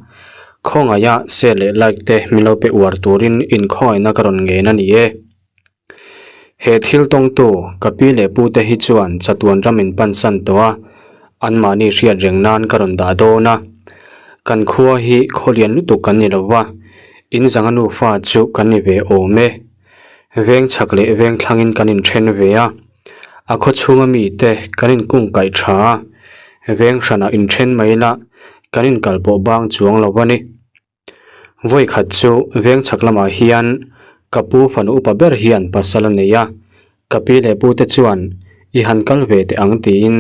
Khawngaih a share leh like te min lo pe uar turin inkhawngaihna ka rawn ngen a ni e. He thil tawngtu ka pi leh pu te hi chuan chatuan ram in pansan tawh a, anmahni hriat reng nan ka rawn dah dawn a. Kan khua hi khawlian lutuk kan ni lo va, in zanga nufa chu kan ni ve awm e. Veng chhak leh veng thlangin kan inthen ve a, a khaw chhunga mite kan inkung kaih tha a, veng hranah inthen mai la kan inkalpawh bang chuang lo a ni. Vawi khat chu veng chhak lamah hian ka pu fanu upa ber hian pasal a nei a, ka pi leh pu te chuan i han kal ve teh ang tiin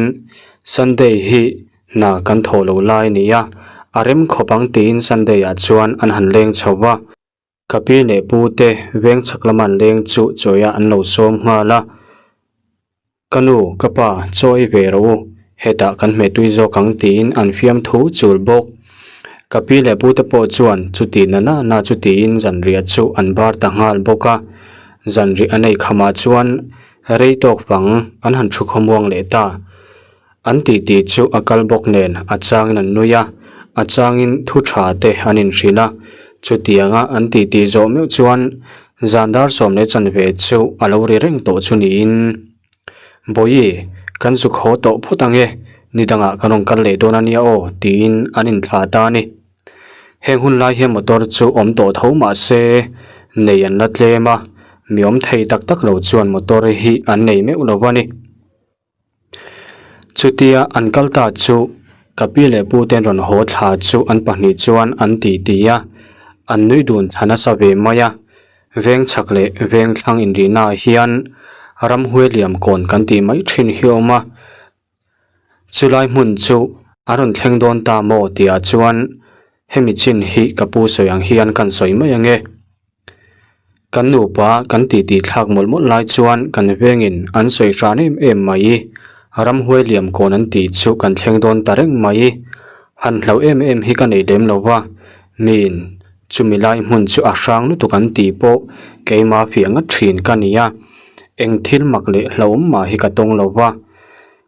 Sunday hi hna kan thawh lo lai a ni a, a rem khawp ang tiin Sunday ah chuan an han leng chho va, ka pi leh pu te veng chhak lama an leng chu chawiah an lo sawm nghal a. Ka nu, ka pa, chaw ei ve rawh u, hetah kan hmeh tui zawk ang tiin an fiamthu chul bawk. Ka pi leh pu te pawh chuan chuti na na na chu tiin zanriah chu an bar ta nghal bawk a. Zanriah an ei khamah chuan rei tawk fang an han thu khawmuang leh ta. An titi chu a kal bawk nen a changin an nui a, a changin thu tha te an inhrilh a. Chutianga an titi zawh meuh chuan zan dar 10:15 chu a lo ri reng tawh chu niin, Bawihi, kan zuk haw tawh phawt ang e, ni dangah kan rawn kal leh dawn a nia aw tiin an inthlah ta a ni. Heng hun lai hian motor chu awm tawh tho mah se nei an la tlem a, mi awm thei tak tak lo chuan motor hi an nei meuh lo a ni. Chutia an kal ta chu ka pi leh pu ten rawn haw thla chu an pahnih chuan an ti ti a, an nui dun thla nasa ve mai a. Veng chhak leh veng thlang inrihnaah hian ramhuai liam kawn kan tih mai thin hi a awm a. Chulai hmun chu a rawn thleng dawn ta maw tihah chuan hemi chin hi ka pu sawi ang hian kan sawi mai ang e. Kan nupa kan titi thlak mawlh mawlh lai chuan kan vengin an sawi hran em em mai. Ramhuai liam kawn an tih chu kan thleng dawn ta reng mai. Han hlo em em hi ka nei lem lo va, miin chumi lai hmun chu a hrang lutuk an tih pawh keima fiah ngat thin ka ni a. Eng thil mak leh hlauhawm mah hi ka tawng lo va.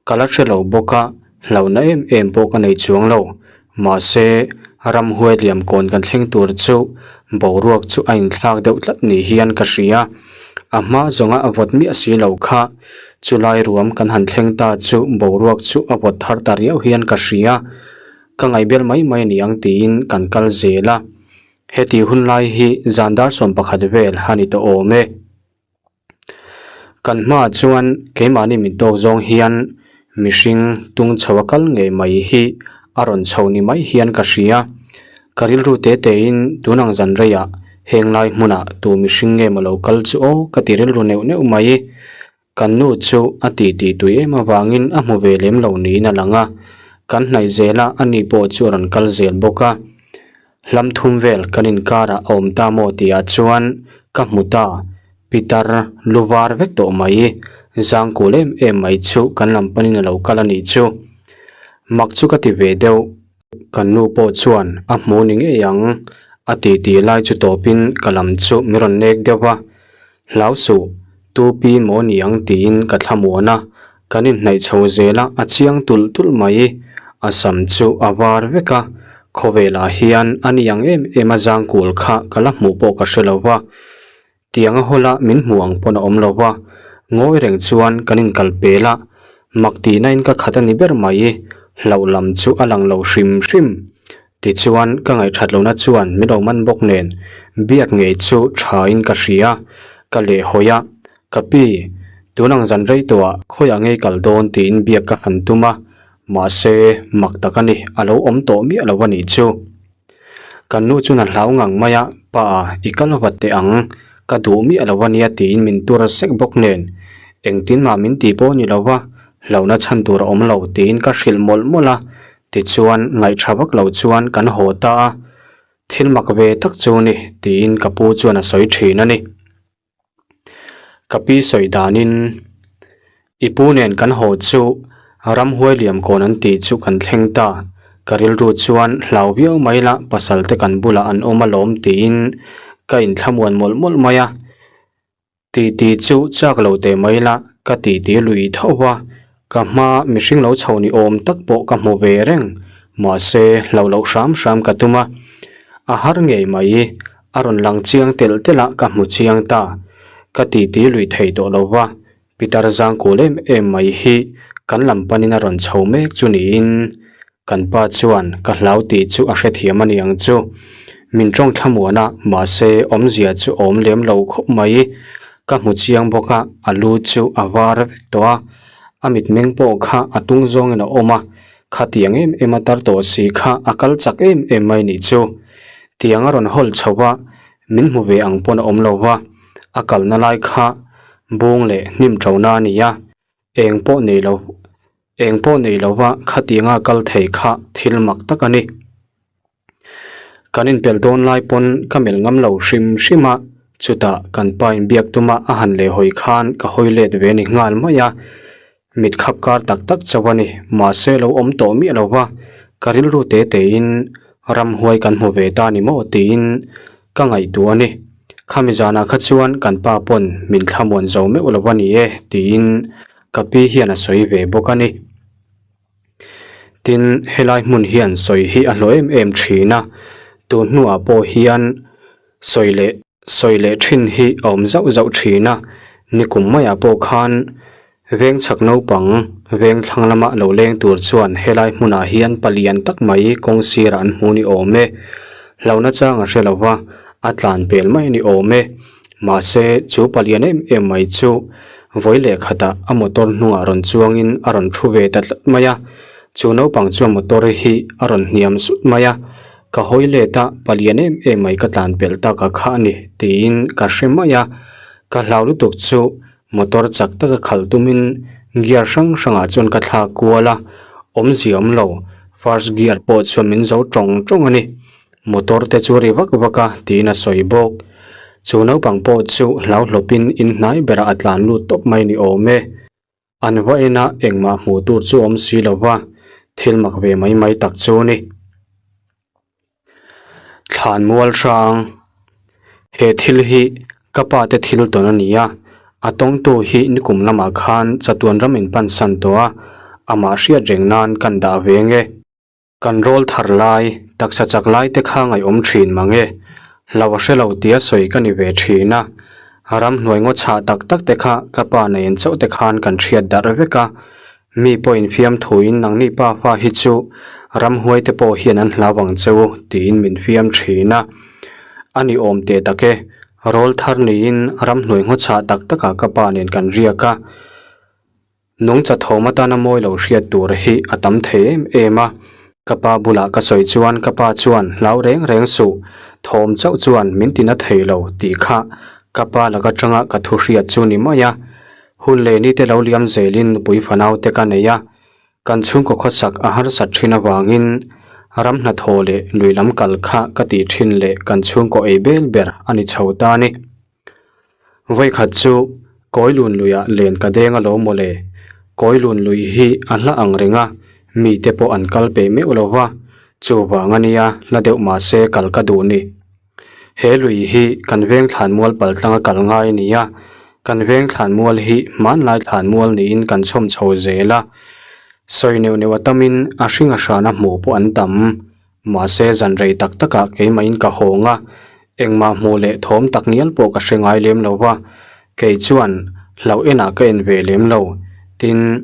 Ka la hre lo bawk a, hlauhna em em pawh ka nei chuang lo. Mahse, ramhuai liam kawn kan thleng tur chu boruak chu a inthlak deuh tlat ni hian ka hria. A hma zawnga a vawt miah si lo kha, chulai ruam kan han thleng ta chu boruak chu a vawt thar ta riau hian ka hria. Ka ngaihbel mai mai a ni ang tiin kan kal zel a. Heti hun lai hi zan dar 11 vel a ni tawh awm e. Kan hmaah chuan keimahni min tawk zawng hian mihring tung chho a kal ngei mai hi a rawn chho ni mai hian ka hria. Ka rilru te tein tun ang zan reiah heng lai hmunah tu mihring nge maw lo kal chu aw ka ti rilru neuh neuh mai. Kan nu chu a ti tih tui em avangin a hmu ve lem lo niin a lang a, kan hnaih zelah ani pawh chu a rawn kal zel bawk a. Hlam thum vel kan inkarah a awm ta maw tihah chuan ka hmu ta, pitar lu var vek tawh mai, zangkul em em mai chu kan lam panin a lo kal a nih chu. Mak chu ka ti ve deuh, kan nu pawh chuan a hmu ni ngei ang a ti tih lai chu tawpin ka lam chu min rawn nek deuh a, Hlau suh, tu pi maw ni ang tiin ka thlamuan a, kan inhnaih chho zel a, a chiang tulh tulh mai. A sam chu a var vek a, khawvelah hian a ni ang em em a zangkul kha ka la hmuh pawh ka hre lo va, tiang a hawla min hmuh ang pawn a awm lo va, ngawi reng chuan kan inkal pel a, mak tihna in ka khat a ni ber mai, hlauh lam chu a lang lo hrim hrim. Tichuan, ka ngaihthat lohna chuan min lo man bawk nen biak ngei chu thain ka hria, ka lehhawi a, Ka pi, tun ang zan rei tawhah khawiah ngei kal dawn tiin biak ka han tum a, mahse, mak tak a ni, a lo awm tawh miah lo a nih chu. Kan nu chuan a hlau ngang mai a, Pa, i kal vat teh ang, ka duh miah lo a nia tiin min tur sek bawk nen, engtin mah min ti pawh ni lo va, hlauhna chhan tur a awm lo tiin ka hrilh mawlh mawlh a, Tichuan, ngaihṭha vak lo chuan kan haw ta a, thil mak ve tak chu ni tiin ka pu chuan a sawi ṭhin a ni. Ka pi sawi danin, I pu nen kan haw chu ramhuai liam kawn an tih chu kan thleng ta, ka rilru chuan hlau viau mai la pasal te kan bulah an awm alawm tiin ka inthlamuan mawlh mawlh mai a. Titi chu chak lo teh mai la, ka titi lui tho va, ka hma mihring lo chho ni awm tak pawh ka hmu ve reng, mahse hlo loh hram hram ka tum a, a har ngei mai, a rawn lang chiang telh telh a ka hmu chiang ta, ka titi lui thei tawh lo va, Pitar zangkul em em mai hi kan lam panin a rawn chho mek chu niin kan pa chuan ka hlau tih chu a hrethiam a ni ang chu. Min tawng thlamuan a, mahse awmzia chu a awm lem lo khawp mai. Ka hmu chiang bawk a, a lu chu a var vek tawh a, a mitmeng pawh kha a tung zawngin a awm a, khatiang em em a tar tawh si kha a kal chak em em mai nih chu. Tiang a rawn hawl chho va, min hmu ve ang pawn a awm lo va, a kalna lai kha bung leh hnim ṭona a ni a, eng pawh nei lo eng pawh nei lova khatianga kal thei kha thil mak tak a ni. Kan inpelh dawn lai pawn ka melh ngam lo hrim hrim a, chutah kan pa inbiak tuma a han lehhawi khan ka hawi let ve ni nghal mai a. Mit khap kar tak tak chauh a ni, mahse lo awm tawh miah lo va, ka rilru te tein ramhuai kan hmu ve ta ni maw tiin ka ngaihtuah a ni. Khami zanah kha chuan kan pa pawn min thlamuan zo meuh lo a ni e tiin ka pi hian a sawi ve bawk a ni. Tin, helai hmun hian sawi hi a hlawh em em thin a, tun hnuah pawh hian sawi leh sawi leh thin hi a awm zauh zauh thin a, nikum maiah pawh khan veng chhak naupang veng thlang lama lo leng tur chuan helai hmunah hian palian tak mai kawng sirah an hmu ni awm e, hlauhna chang a hre lo va, a tlan pel mai ni awm e. Mahse, chu palian em em mai chu vawi leh khatah a motor hnungah rawn chuangin a rawn thu ve ta tlat mai a, chu naupang chuan motor hi a rawn hniam sut mai a, ka hawi let a, palian em em mai ka tlan pelh tak a kha a ni tiin ka hre mai a, ka hlau lutuk chu motor chak taka khalh tumin gear hrang hrangah chuan ka thlak kual a, awmzia awm lo, first gear pawh chuan min zo tawng tawng a ni. Motor te chu ri vak vak a tiin a sawi bawk. Chu naupang pawh chu hlau hlawpin in hnai berah a tlan lut tawp mai ni awm e. An va en a engmah hmuh tur chu awm si lo va, thil mak ve mai mai tak chu a ni. Thlan mual hrang He thil hi ka pa te thil tawn a ni a, a tawngtu hi nikum lamah khan chatuan ram in pansan tawh a, amah hriat reng nan kan dah ve nge. Kan rawl thar lai, taksa chak lai te kha ngaihawm thin mang e. Hlo a hre lo tia sawi ka ni ve thin a. Ramhnuai ngaw chhah tak tak te kha ka pa nei chauh te khan kan hriat darh vek a. Mi pawhin fiam thuin nangni pa fa hi chu ramhuai te pawh hian an hlau ang che u tiin min fiam thin a. A ni awm teh tak e, rawl thar niin ramhnuai ngaw chhah tak takah ka pa nen kan riak a. Nungcha thawm atana mawi lo hriat tur hi a tam thei em em a, ka pa bulah ka sawi chuan ka pa chuan hlau reng reng suh, thawm chauh chuan min tina thei lo tih kha ka pa lak atanga ka thu hriat chu ni mai a. Hun leh ni te lo liam zelin nupui fanau te ka nei a, kan chhungkaw khawsak a harsat thin avangin ram hnathawh leh lui lam kal kha ka tih thin leh kan chhungkaw ei bel ber a ni chho ta a ni. Vawikhat chu Kawilun luiah len ka deng alawm mawle. Kawilun lui hi a hla ang reng a, mite pawh an kal peih meuh lo va, chuvang a nia hla deuh mahse kal ka duh ni. He lui hi kan veng thlanmual pal tlanga kal ngai a ni a, kan veng thlanmual hi hmanlai thlanmual niin kan chhawm chho zel a, sawi neuh neuh a tamin a hring a hrana hmuh pawh an tam. Mahse zan rei tak takah keimahin ka hawng a, engmah hmuh leh thawm tak ngial pawh ka hre ngai lem lo va, kei chuan hlauh enah ka en ve lem lo. Tin,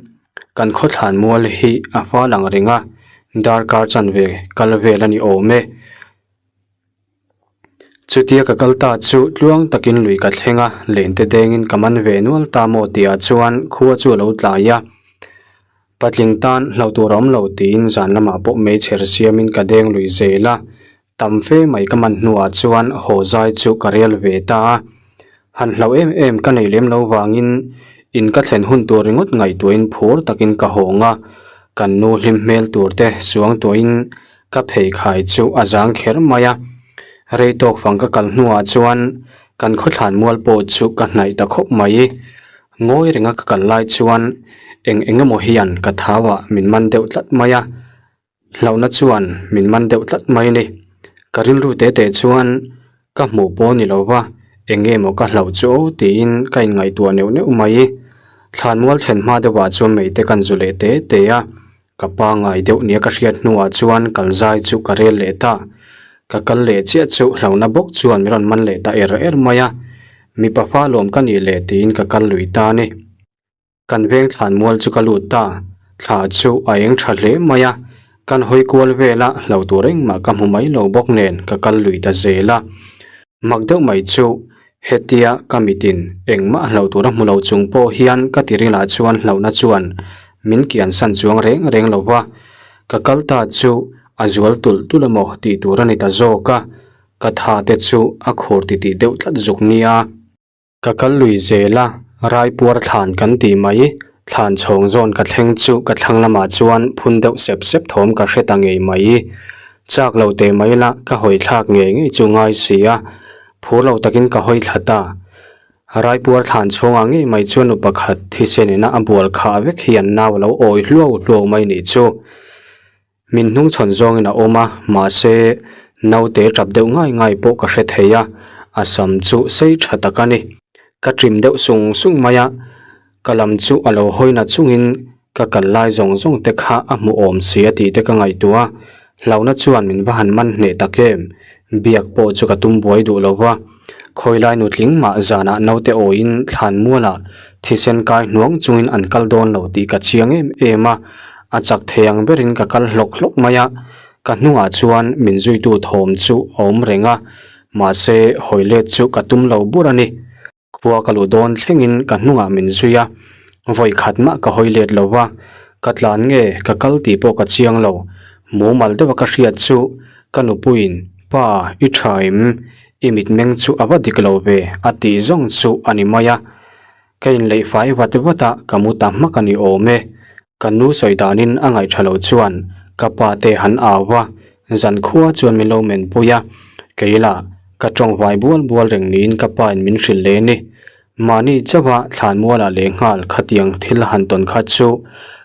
kan khawthlan mual hi a hma lang reng a, darkar chanve kal vel a ni awm e. Chutia ka kal ta chu tluang takin lui ka thleng a, lente dengin ka man ve nual ta maw tihah chuan khua chu a lo tlai a. Patling tan hlauh tur a awm lo tiin zan lamah pawh meichher siamin ka deng lui zel a, tam fe mai ka man hnuah chuan haw zai chu ka rel ve ta a. Han hlauh em em ka nei lem lo vangin in ka thlen hun tur ringawt ngaihtuahin phur takin ka hawng a, kan nu hlim hmel tur te suangtuahin ka pheikhai chu a zang kher mai a. Rei tawk fang ka kal hnuah chuan kan khawthlan mual pawh chu ka hnaih ta khawp mai. Ngawi renga ka kal lai chuan eng eng emaw hian ka thauah min man deuh tlat mai a, hlauhna chuan min man deuh tlat mai a ni. Ka rilru te te chuan ka hmuh pawh a ni lo va, eng nge maw ka hlauh chu aw tiin ka inngaihtuah neuh neuh mai. Thlanmual thlen hma deuhah chuan meite kan zu leh te te a, ka pangai deuh nia ka hriat hnuah chuan kal zai chu ka rel leh ta. Ka kal leh chiah chu hlauhna bawk chuan min rawn man leh ta er er mai a, mipa fa lawm ka nih leh tiin ka kal lui ta a ni. Kan veng thlan mual chu ka lut ta, thla chu a eng tha hle mai a, kan hawi kual vel a, hlo tur engmah ka hmu mai lo bawk nen ka kal lui ta zel a. Mak deuh mai chu hetia ka mitin engmah hlo tur a hmu lo chung pawh hian ka tirilah chuan hlauhna chuan min kian san chuang reng reng lo va, ka kal ta chu a zual tulh tulh emaw tih tur a ni ta zawk a, ka tha te chu a khur titih deuh tlat zuk nia. Ka kal lui zel a, Raipuar thlan kan tih mai, thlan chhawng zawn ka thleng chu ka thlang lamah chuan phun deuh sep sep thawm ka hre ta ngei mai. Chak lo teh mai la, ka hawi thlak ngei ngei chu ngai si a, phur lo takin ka hawi thla ta. Raipuar thlan chhungah ngei mai chuan nu pakhat thisen ina a bual khah vek hian nau a lo awi hluau hluau mai nih chu. Min hnungchhawn zawngin a awm a, mahse naute tap deuh ngai ngai pawh ka hre thei a, a sam chu sei tha tak a ni. Ka trim deuh sung sung mai a, ka lam chu a lo hawi na chungin ka kal lai zawng zawng te kha a hmu awm si a tih te ka ngaihtuah a, hlauhna chuan min va han man hneh tak em, biak pawh chu ka tum buai duh lo va, khawilai nutling mah zanah naute awiin thlan mualah thisen kai hnuang chungin an kal dawn lo tih ka chiang em em a, a chak thei ang berin ka kal hlawk hlawk mai a, ka hnungah chuan min zuitu thawm chu a awm reng a, mahse hawi let chu ka tum lo bur a ni. Khua ka luh dawn thlengin ka hnungah min zui a, vawi khat mah ka hawi let lo va, ka tlan nge ka kal tih pawh ka chiang lo. Mumal deuha ka hriat chu ka nupuiin, Pa, i tha em? I mitmeng chu a va dik lo ve, a tih zawng chu a ni mai a. Ka inleih fai vat vat a, ka mu ta hmak a ni awm e. Ka nu sawi danin a ngaih tha lo chuan ka pa te han au va, zan khua chuan min lo men pui a, kei lah ka tawng vai bual bual reng niin ka pa in min hrilh leh ni. Mahni chauha thlanmualah leh nghal khatiang thil han tawn kha chu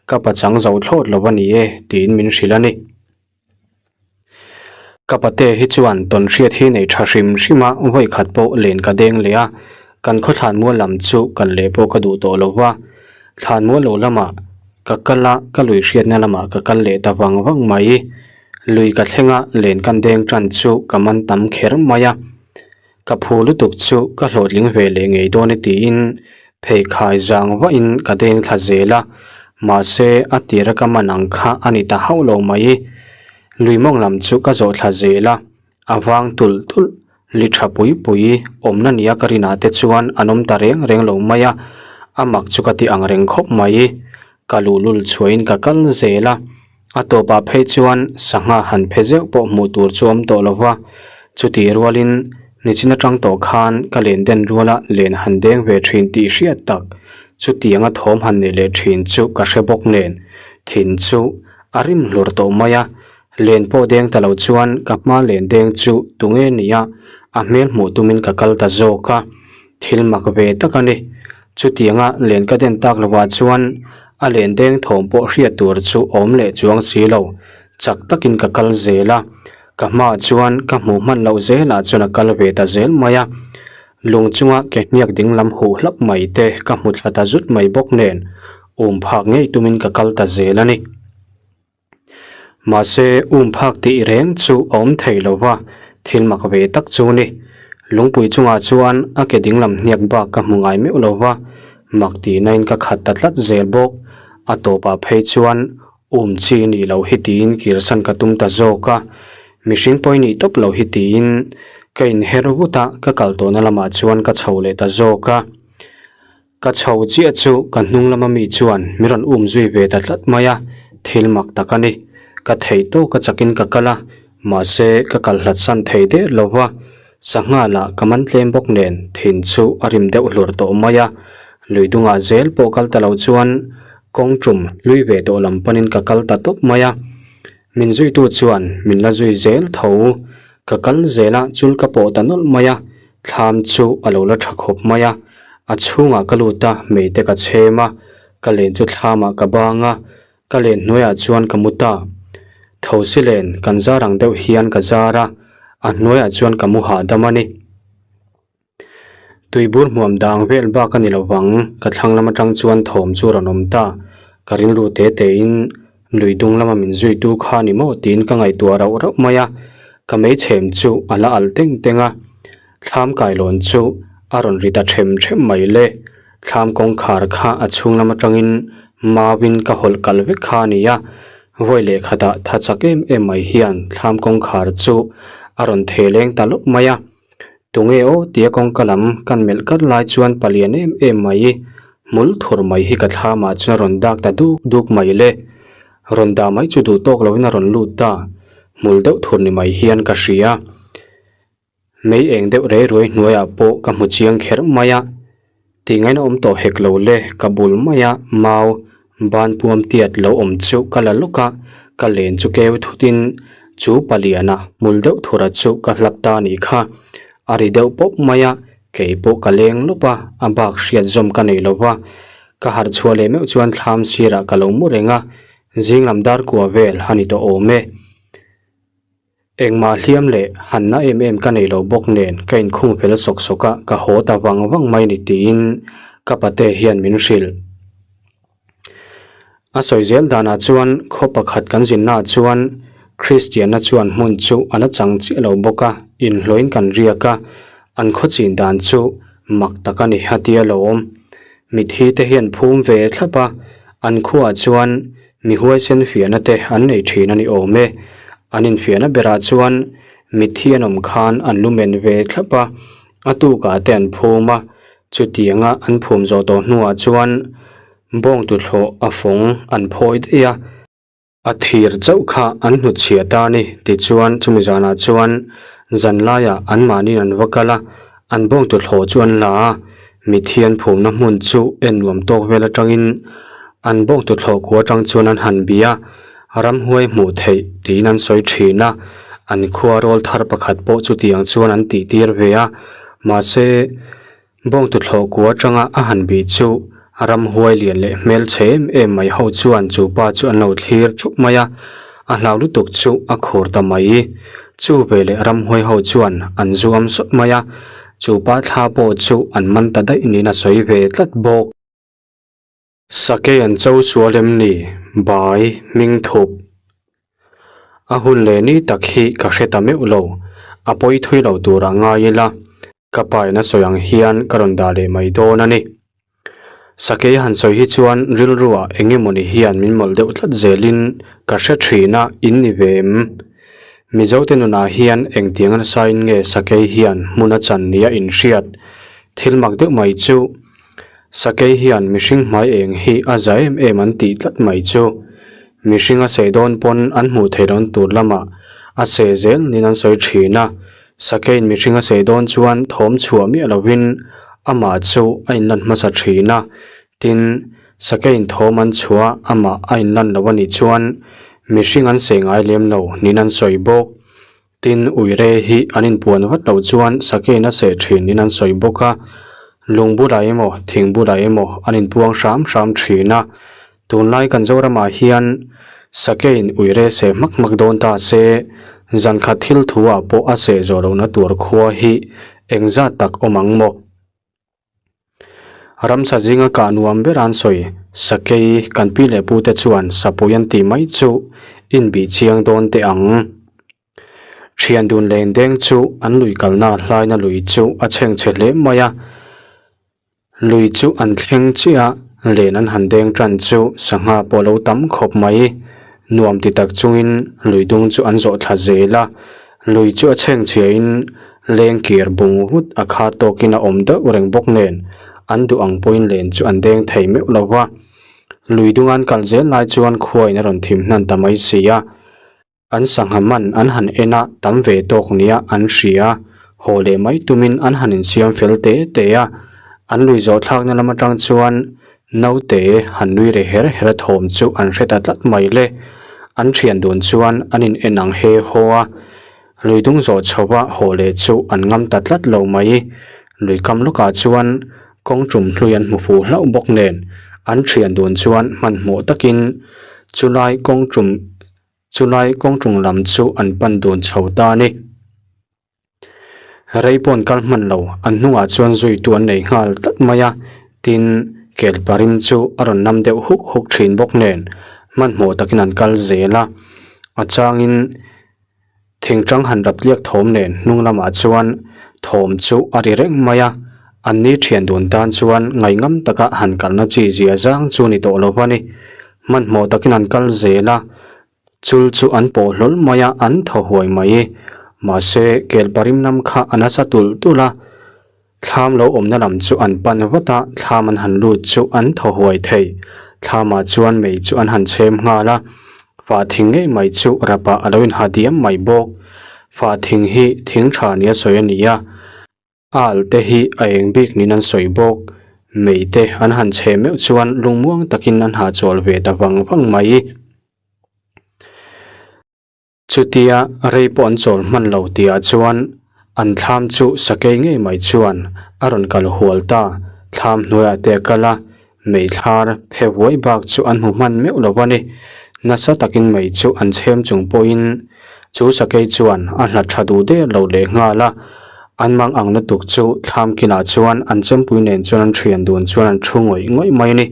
ka pachang zo thlawt lo a ni e tiin min hrilh a ni. Ka pate hi chuan tawnhriat hi nei tha hrim hrim a, vawi khat pawh len ka deng leh a, kan khaw thlanmual lam chu kal leh pawh ka duh tawh lo va, thlanmual lo lamah ka kal a, ka lui hriatna lamah ka kal leh ta vang vang mai. Lui ka thleng a, len kan deng tan chu ka man tam kher mai a, ka phu lutuk chu ka hlawhtling ve leh ngei dawn e tiin pheikhai zang vahin ka deng thla zel a, mahse a tira ka man ang kha a ni ta hauh lo mai. Lui mawng lam chu ka zawh thla zel a, a vang tulh tulh, li tha pui pui awmna nia ka rinah te chuan an awm ta reng reng lo mai a, a mak chu ka ti ang reng khawp mai. Ka luhlul chhuahin ka kal zel a, a tawpah phei chuan sangha han phe zeuh pawh hmuh tur chu awm tawh lo va, chutih rualin nichin atang tawh khan ka len den ruala len han deng ve thin tih hriat tak chutianga thawm han nei leh thin chu ka hre bawk nen thin chu a rim hlur tawh mai a, len pawh deng ta lo chuan ka hma len deng chu tunge nia a hmel hmuh tumin ka kal ta zawk a, thil mak ve tak a ni. Chutianga len ka den tak lovah chuan a len deng thawm pawh hriat tur chu awm leh chuang si lo. Chak takin ka kal zel a, ka hmaah chuan ka hmuh hman loh zelah chuan a kal ve ta zel mai a. Lung chunga ke hniak ding lam huh hlap mai te ka hmu thla ta zut mai bawk nen um phak ngei tumin ka kal ta zel a ni. Mahse, um phak tih reng chu a awm thei lo va, thil mak ve tak chu ni. Lungpui chungah chuan a ke dinglam hniak bak ka hmu ngai meuh lo va, mak tihnain ka khat ta tlat zel bawk. A tawpah phei chuan um chi nih loh hi tiin kirsan ka tum ta zawk a, mihring pawi nih tawp loh hi tiin ka inher vut a, ka kal tawhna lamah chuan ka chho leh ta zawk a. Ka chho chiah chu ka hnung lama mi chuan min rawn um zui ve ta tlat mai a, thil mak tak a ni. Ka theih tawk a chakin ka kal a, mahse ka kal hlat san thei der lo va, sangha lah ka man tlem bawk nen thin chu a rim deuh hlur tawh mai a. Lui dungah zel pawh kal ta lo chuan kawng tum hlui ve tawh lam panin ka kal ta tawp mai a. Min zuitu chuan min la zui zel tho. Ka kal zel a, chul ka pawh ta nawlh mai a, Thlam chu a lo la tha khawp mai a, a chhungah ka lut a, mei te ka chhem a, ka len chu thlamah ka bang a, ka len hnuaiah chuan ka mu ta. Thosi len kan zar ang deuh hian ka zar a, a hnuaiah chuan ka mu hahdam a ni. Tuibur hmuam dang vel bak a ni lo vang, ka thlang lam atang chuan thawm chu a rawn awm ta, ka rilru te tein Lui dung lama min zuitu kha ni maw tiin ka ngaihtuah rauh rauh mai a, ka meichhem chu a la alh teng teng a, thlam kailawn chu a rawn ri ta them them mai le, thlam kawngkhar kha a chhung lam atangin mauin ka hawlh kal vek kha a ni a, vawi leh khatah tha chak em em mai hian thlam kawngkhar chu a rawn theh leng ta lawp mai a. Tunge aw tia kawngka lam kan melh kar lai chuan palian em em mai, hmul thur mai hi ka thlamah chuan a rawn dak ta duk duk mai le. Rawn dah mai chu duh tawk loin a rawn lut ta, hmul deuh thur ni mai hian ka hria. Mei eng deuh rei ruai hnuaiah pawh ka hmu chiang kher mai a. Tingain a awm tawh hek lo le, ka bul maia mau ban puam tiat lo awm chu ka la lawk a, ka len chu keu thutin chu paliana hmul deuh thura chu ka hlap ta a nih kha. A ri deuh pawp mai a. Kei pawh ka leng lawp a, a bak hriat zawm ka nei lo va. Ka harh chhuah leh meuh chuan thlam sirah ka lo mu reng a, zing lam dar kua vel a ni tawh awm e. Engmah hliam leh hanna em em ka nei lo bawk nen ka inkhung fel sawk sawk a, ka haw ta vang vang mai ni tiin ka pate hian min hrilh. A sawi zel danah chuan khaw pakhat kan zinnaah chuan Kristianna chuan hmun chu a la chang chiah lo bawk a, inhlawhin kan riak a, an khaw chin dan chu mak tak a ni a tia lo awm. Mitthi te hian phum ve thlap a, an khuaah chuan mi huaisen fiahna te an nei thin a ni awm e. An infiahna berah chuan mitthi an awm khan an lumen ve thlap a, a tukah te an phum a, Chutianga an phum zawh tawh hnuah chuan bawng tuthlawh a fawng an phawi daih a, a thir chauh kha an hnutchhiah ta a ni. Tichuan, chumi zanah chuan zanlaiah anmahniin an va kal a, an bawng tuthlawh chu an la a, mitthi an phumna hmun chu en nuam tawk vel atangin an bawng tuthlawh kua atang chuan an han bih a, ramhuai hmuh theih tiin an sawi thin a, an khua rawl thar pakhat pawh chutiang chuan an tih tir ve a, mahse, bawng tuthlawh kua atanga a han bih chu ramhuai lian leh hmelchhe em em mai ho chuan chu pa chu an lo thlir thup mai a, a hlau lutuk chu a khur ta mai. Chu veleh ramhuai ho chuan an zuam sawt mai a, chu pa thla pawh chu an man ta daih niin a sawi ve tlat bawk. Sakei an cho sual em ni? Bai, hming thup. A hun leh ni tak hi ka hre ta meuh lo. A pawi thui lo turah ngai ila, ka paina sawi ang hian ka rawn dah leh mai dawn a ni. Sakei han sawi hi chuan rilruah eng emawni hian min mawlh deuh tlat zelin ka hre thin a, in ni ve em? Mizote nunah hian engtiang nasain nge sakei hian hmun a chan nia inhriat? Thil mak deuh mai chu. Sakei hian mihring hmai eng hi a za em em an tih tlat mai chu. Mihring a seh dawn pawn an hmuh theih loh tur lamah a seh zel niin an sawi thin a. Sakeiin mihring a seh dawn chuan thawm chhuah miah lovin amah chu a inlan hmasa thin a. Tin, sakeiin thawm an chhuah amah a inlan lo a nih chuan mihring an seh ngai lem lo niin an sawi bawk. Tin, uire hi an inpuan vat loh chuan sakein a seh thin in an sawi bawk a, lung bulah emaw thing bulah emaw an inpuang hram hram thin a. Tunlai kan Zoramah hian sakein uire seh hmak hmak dawn ta se, zankhat thil thu ah pawh a seh zawh lohna tur khua hi engzat tak awm ang maw? Ramsa zinga kah nuam ber an sawi, Sakei, kan pi leh pute chuan sapui an tih mai chu inbih chiang dawn teh ang. Thian dun leng deng chu an lui kalna hlaina lui chu a chhengchhe hle mai a, lui chu an thleng chiah a, len an han deng tan chu sangha pawh lo tam khawp mai. Nuam ti tak chungin lui dung chu an zawh thla zel a, Lui chu a chhengchhiain lengkir bung vut a kha tawkin a awm deuh reng bawk nen an duh ang pawhin len chu an deng thei meuh lo va. Lui dung an kal zel lai chuan khuain a rawn thim hnan ta mai si a. An sangha man an han en a, tam ve tawk nia an hria. Haw leh mai tumin an han insiam fel te te a. An lui zawh thlakna lam atang chuan Naute han nui reh her her a thawm chu an hre ta tlat mai le. An thian dun chuan an in en ang he haw a, lui dung zawh chho va haw leh chu an ngam ta tlat lo mai. Lui kam lawkah chuan kawng tum hlui an hmu fuh hlauh bawk nen an thian dun chuan hmanhmawh takin chulai kawng tum chulai kawng tung lam chu an pan dun chho ta a ni. Rei pawh an kal hman lo, an hnungah chuan zuitu an nei nghal tlat mai a, tin, kel parim chu a rawn nam deuh huk huk thin bawk nen hmanhmawh takin an kal zel a, a changin thingtang han rap tliak thawm nen hnung lamah chuan thawm chu a ri reng mai a, an ni thian dun tan chuan ngaihngam taka han kalna chi zia zang chu ni tawh lo a ni, hmanhmawh takin an kal zel a. Chul chu an pawh hlawl mai a, an thaw huai mai. Mahse, kel parim lam kha a nasa tulh tulh a, thlam lo awmna lam chu an pan vat a, thlam an han lut chu an thaw huai thei. Thlamah chuan mei chu an han chhem nghal a, fah thing ngei mai chu rapah a lo inha diam mai bawk. Fah thing hi thing tha nia sawi a ni a. Al te hi a eng bik niin an sawi bawk. Mei te an han chhe meuh chuan lungmuang takin an hahchawl ve ta vang vang mai. Chutia rei pawh an chawl hman lo tihah chuan An thlam chu sakei ngei mai chuan a rawn kal hual ta, thlam hnuaiah te a kal a, meithlar phe vuai bak chu an hmu hman meuh lo a ni. Nasa takin mei chu an chhem chung pawhin chu sakei chuan a hlat tha duh der lo leh nghal a, an mang ang lutuk chu thlam kinah chuan an chempui nen chuan an thian dun chuan an thu ngawih ngawih mai a ni.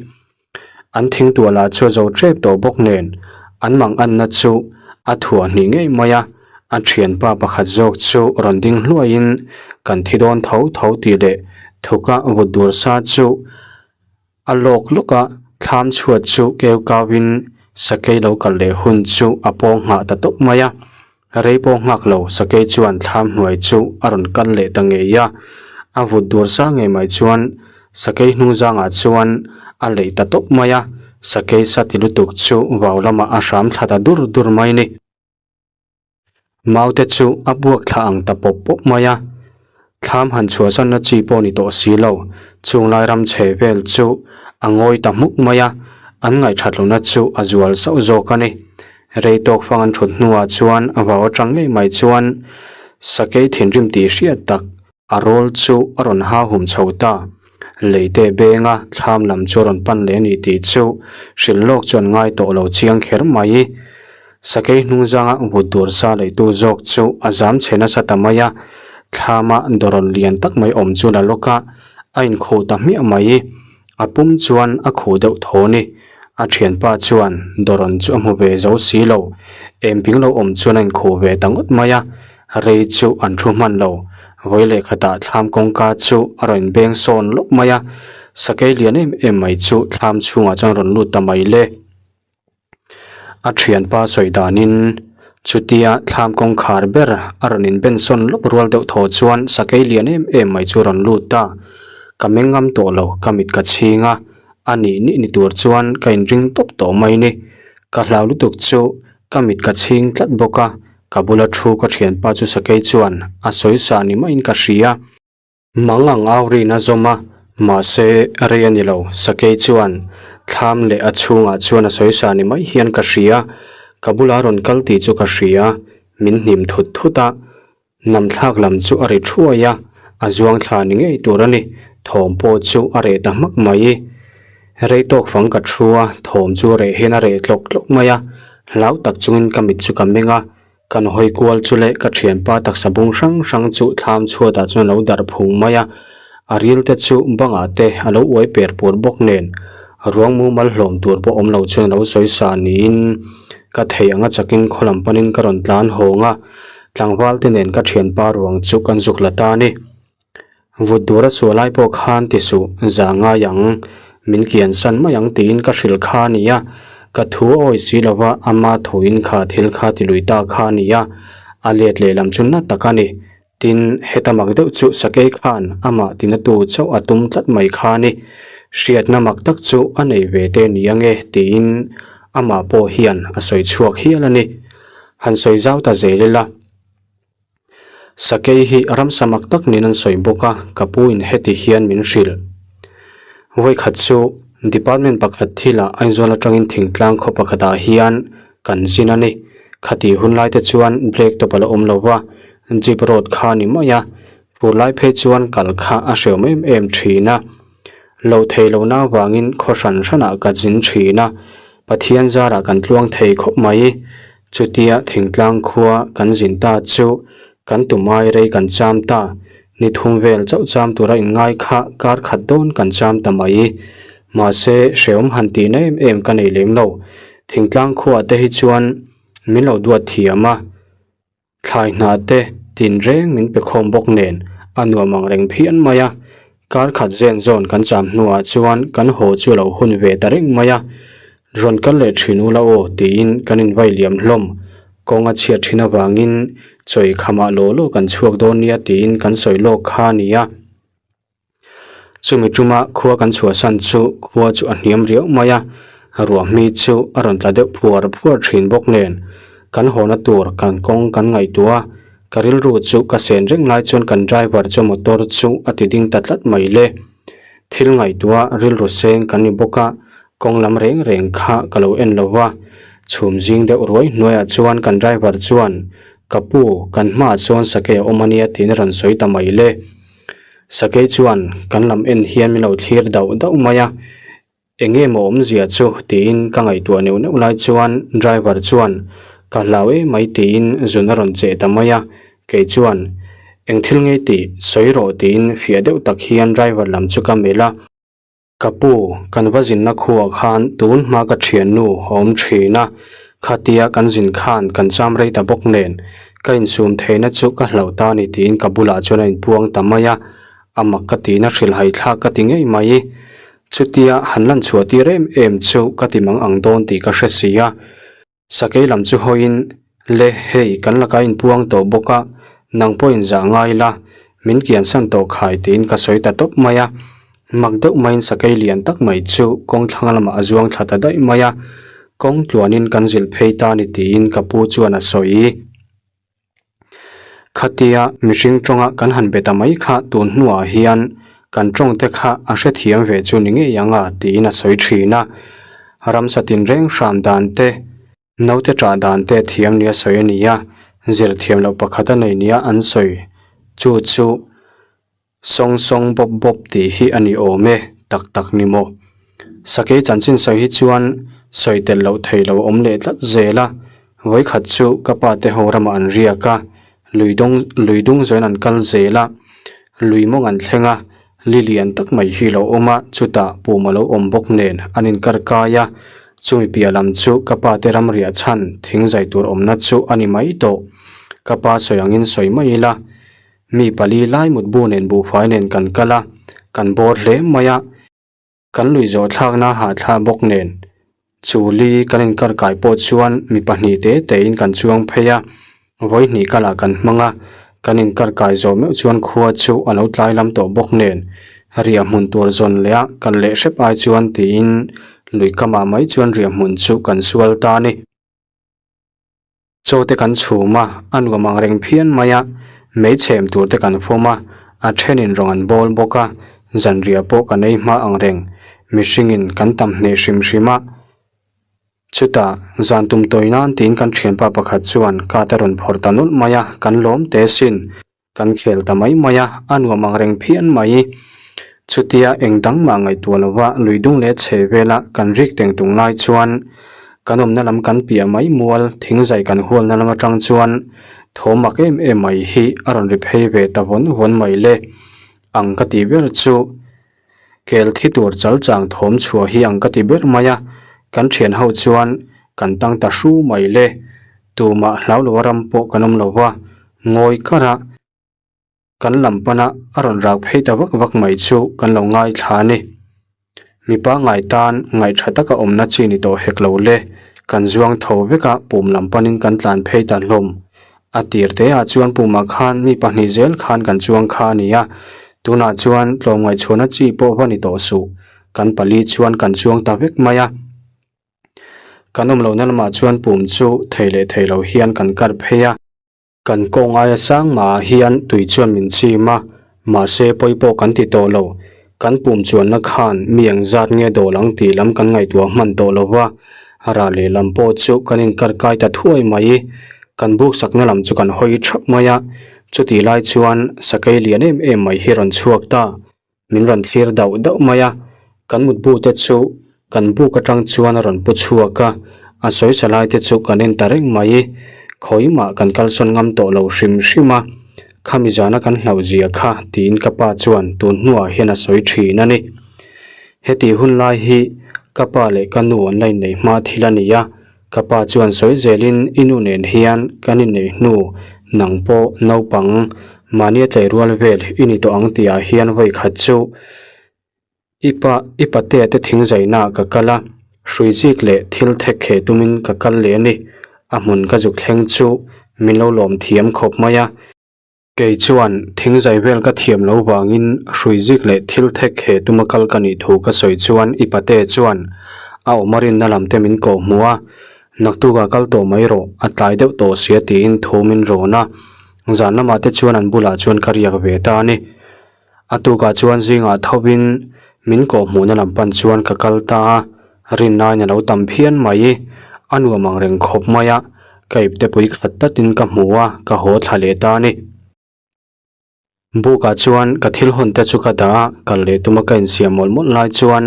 An thingtuah lah chu a zo tep tawh bawk nen an mang anna chu a thuah hnih ngei mai a, a thianpa pakhat zawk chu rawn ding hluaiin kan thi dawn tho tho tih leh thuka vut dur sa chu a lawk lawk a, thlam chhuat chu keu kauin sakei lo kal leh hun chu a pawng nghah ta tawp mai a. Rei pawh nghak lo, Sakei chuan thlam hnuai chu a rawn kal leh ta ngei a, a vut dur sa ngei mai chuan Sakei hnung zangah chuan a leih ta tawp mai a, Sakei sa ti lutuk chu vau lamah a hram thla ta dur dur mai ni. Maute chu a buak thla ang ta pawp pawp mai a, thlam han chhuahsanna chi pawh ni tawh si lo, chunglai ram chhe vel chu a ngawi ta hmuk mai a, an ngaihthat lohna chu a zual sauh zawk a ni. Rei tawk fang an thut hnuah chuan a vau atang ngei mai chuan sakei thinrim tih hriat tak a rawl chu a rawn ha hum chho ta. Leite benga thlam lam chu a rawn pan leh a ni tih chu hrilh lawk chuan ngai tawh lo chiang kher mai. Sakei hnung zanga vut dur sa leitu zawk chu a zam chhe nasa ta mai a, thlama dawrawn lian tak mai awm chu la lawk a, a inkhuh ta hmiah mai. A pum chuan a khuh deuh thaw ni. A thianpa chuan dawrawn chu a hmu ve zo si lo, engping lo awm chuan a inkhuh ve ta ngawt mai a, rei chu an thu hman lo. Vawi leh khatah thlam kawngka chu a rawn inbeng sawn lawk mai a, sakei lian em em mai chu thlam chhungah chuan a rawn lut ta mai le. A thianpa sawi danin chutia thlam kawngkhar ber a rawn inben sawn lawk rual deuh thaw chuan sakei lian em em mai chu a rawn lut ta. Ka meng ngam tawh lo, ka mit ka chhing a, a nih nih ni tur chuan ka inring tawp tawh mai ni. Ka hlau lutuk chu ka mit ka chhing tlat bawk a, ka bula thu ka thianpa chu sakei chuan a sawi sa ni maiin ka hria. Mang ang au rin a zawm a, mahse rei a ni lo, Sakei chuan thlam leh a chhungah chuan a sawi sa ni mai hian ka hria, ka bula rawn kal tih chu ka hria, min hnim thut thut a, namthlak lam chu a ri thuai a, a zuang thla ni ngei tur a ni, thawm pawh chu a reh ta hmak mai. Rei tawk fang ka thu a, thawm chu reh hian a reh tlawk tlawk mai a, hlau tak chungin ka mit chu ka meng a, Kan hawi kual chu leh ka thianpa taksa bung hrang hrang chu thlam chhuatah chuan a lo darh phung mai a, a ril te chu bangah te a lo uai per pur bawk nen ruang mumal hlawm tur pawh awm lo chuan a lo sawi sa niin ka thei anga chakin khaw lam panin ka rawn tlan hawng a, tlangval te nen ka thianpa ruang chu kan zuk la ta a ni. Vut tura suah lai pawh khan ti suh, za ngai ang, min kian san mai ang tiin ka hrilh kha a nia, ka thu a awi si lova ama thuin kha thil kha ti lui ta kha a nia, a let lehlam chu na tak a ni. Tin, heta mak deuh chu Sakei khan amah tinatu chauh a tum tlat mai kha a ni. Hriatna mak tak chu a nei ve te ni ange tiin amah pawh hian a sawi chhuak hial a ni. Han sawi zau ta zel ila. Sakei hi ramsa mak tak niin an sawi bawk a, ka pu in heti hian min hrilh. Vawikhat chu department pakhat thilah Aizawl atangin thingtlang khaw pakhatah hian kan zin a ni. Khati hun lai te chuan black top a la awm lo va, jeep road kha a ni mai a, fur lai phei chuan kal kha a hreawm em em thin a. Loh theih lohna avangin khaw hran hranah ka zin thin a, Pathian zarah kan tluang thei khawp mai. Chutia thingtlang khua kan zin ta chu kan tumai rei kan cham ta, ni thum vel chauh cham tura inngai kha kar khat dawn kan cham ta mai. Mahse, hrehawm han tihna em em ka nei lem lo. Thingtlang khuaah te hi chuan min lo duat thiam a, thlai hnah te tinreng min pe khawm bawk nen a nuam ang reng phian mai a. Kar khat zen zawn kan cham hnuah chuan kan haw chu a lo hun ve ta reng mai a, rawn kal leh thin ula aw tiin kan invai liam hlawm. Kawng a chhiat thin avangin chawi khamah law law kan chhuak dawn nia tiin kan sawi lawk kha a ni a. Chumi tuma khua kan chhuahsan chu khua chu a hniam riau mai a, ruahmi chu a rawn tla deuh phuar phuar thin bawk nen kan hawna tur kan kawng kan ngaihtuah a. Ka rilru chu ka sen reng lai chuan kan driver chu motor chu a ti ding ta tlat mai le. Thil ngaihtuah rilru seng kan ni bawk a, kawng lam reng reng kha ka lo en lo va. Chhum zing deuh ruai hnuaiah chuan kan driver chuan. Ka pu, kan hmaah chuan sakei a awm a nia tiin a rawn sawi ta mai le. Sakei chuan kan lam en hian min lo thlir dauh dauh mai a, Eng nge maw awmzia chu tiin ka ngaihtuah neuh neuh lai chuan driver chuan ka hlau em mai tiin zun a rawn cheh ta mai a, kei chuan eng thil nge tih sawi rawh tiin fiah deuh tak hian driver lam chu ka melh a. Ka pu, kan va zinna khuaah khan tun hma ka thiannu a awm thin a, khatia kan zin khan kan cham rei ta bawk nen ka insum theihna chu ka hlauh ta a ni tiin ka bulah chuan a inpuang ta mai a, a mak ka tiin a hrilhhai thlak ka ti ngei mai. Chutia han lan chhuah tir em em chu ka ti mang ang dawn tih ka hre si a. Sakei lam chu hawiin, Le, hei kan lakah inpuang tawh bawk a, nang pawhin zah ngai la, min kiansan tawh khai tiin ka sawi ta tawp mai a. Mak deuh maiin sakei lian tak mai chu kawng thlang lamah a zuang thla ta daih mai a, kawng tluanin kan zilh phei ta ni tiin ka pu chuan a sawi. Khatia mihring tawnga kan han be ta mai kha tun hnuah hian kan tawng te kha a hrethiam ve chu ni ngei ang a tiin a sawi thin a. Ramsa tinreng hram dan te, naute ṭah dan te thiam nia sawi a ni a, zir thiam loh pakhat a nei nia an sawi chu chu Sawng sawng bawp bawp tih hi a ni awm e, tak tak ni maw? Sakei chanchin sawi hi chuan sawi tel loh thei lo awm leh tlat zel a, vawikhat chu ka pa te ho ramah an riak a, lui dawng lui dung zawiin an kal zel a, lui mawng an thleng a, li lian tak mai hi lo awm a, chutah pum a lo awm bawk nen an inkar kai a, chumi piah lam chu ka pa te ram riah chhan thing zai tur awmna chu a ni mai tawh. Ka pa sawi angin sawi mai ila. Mi pali lai mutbu nen buhfai nen kan kal a, kan bawr hle mai a, kan lui zawh thlakna hahthlak bawk nen chu li kan inkar kai pawh chuan mi pahnih te tein kan chuang phei a, vawi hnih kalah kan hmang a, kan inkar kai zawh meuh chuan khua chu a lo tlai lam tawh bawk nen riah hmun tur zawn leh a kal leh hrep ai chuan tiin lui kamah mai chuan riah hmun chu kan sual ta a ni. Chaw te kan chhum a, a nuam ang reng phian mai a, mei chhem tur te kan fawm a, a thenin rawng an bawl bawk a, zanriah pawh kan ei hma ang reng, mihringin kan tam hneh hrim hrim a. Chutah, zan tum tawi nan tiin kan thianpa pakhat chuan kat a rawn phawrh ta nawlh mai a, kan lawm teh sin. Kan khel ta mai mai a, a nuam ang reng phian mai. Chutia eng dang mah ngaihtuah lova lui dung leh chhe vela kan rik teng tung lai chuan kan awmna lam kan piah mai mual thingzai kan hualna lam atang chuan thaw mak em em mai hi a rawn ri phei ve ta vawn vawn mai le. Ang ka tih ber chu kel thi tur chal chang thawm chhuah hi ang ka ti ber mai a, kan thian ho chuan kan tang ta hru mai le. Tumah hlau lo a ram pawh kan awm lo va, ngawi kar a, kan lam pana a rawn rak phei ta vak vak mai chu kan lo ngaithla a ni. Mipa ngai tan ngaih tha taka awmna chi ni tawh hek lo le, kan zuang tho vek a pum lam panin kan tlan phei ta hlawm. A tir te ah chuan pumah khan mi pahnih zel khan kan chuang kha a ni a, tunah chuan tlawmngaihchhuahna chi pawh va ni tawh suh, kan pali chuan kan chuang ta vek mai a. Kan awm lohna lamah chuan pum chu thei leh thei lo hian kan kar phei a. Kan kawng aia sang mahah hian tui chuan min chim a, mahse pawi pawh kan ti tawh lo. Kan pum chuanna khan mi eng zat nge dawl ang tih lam kan ngaihtuah hman tawh lo va, rah leh lam pawh chu kan inkar kai ta thuai mai. Kan buk sakna lam chu kan hawi thap mai a, chutih lai chuan sakei lian em em mai hi rawn chhuak ta. Min rawn thlir dauh dauh mai a, kan mutbu te chu kan buk atang chuan a rawn pu chhuak a, a sawisa lai te chu kan en ta reng mai. Khawimah kan kalsawn ngam tawh lo hrim hrim a, khami zana kan hlauh zia kha tiin ka pa chuan tun hnuah hian a sawi thin a ni. Heti hun lai hi ka pa leh ka nu an la inneih hma thil a ni a, Ka pa chuan sawi zelin i nu nen hian kan inneih hnu nang pawh naupang mahnia tlei rual vel i ni tawh ang tihah hian vawi khat chu i pa i patea te thingzaina ah ka kal a, hrui zik leh thil thek kheh tumin ka kal leh a ni. A hmun ka zuk thleng chu min lo lawm thiam khawp mai a. Kei chuan thingzai vel ka thiam lo vangin hrui zik leh thil thek he tuma kal ka nih thu ka sawi chuan i pate chuan a awm a rinna lam te min kawh hmuh a, naktukah kal tawh mai rawh, a tlai deuh tawh sia tiin thu min rawn a, zan lamah te chuan an bulah chuan ka riak ve ta a ni. A tukah chuan zingah thovin min kawh hmuhna lam pan chuan ka kal ta a, rinnain a lo tam phian mai, a nuam ang reng khawp mai a. Ka iptepui khat tlatin ka hmu a, ka haw thla leh ta a ni. Bukah chuan ka thil hawn te chu ka dah a, kal leh tuma ka insiam mawlh mawlh lai chuan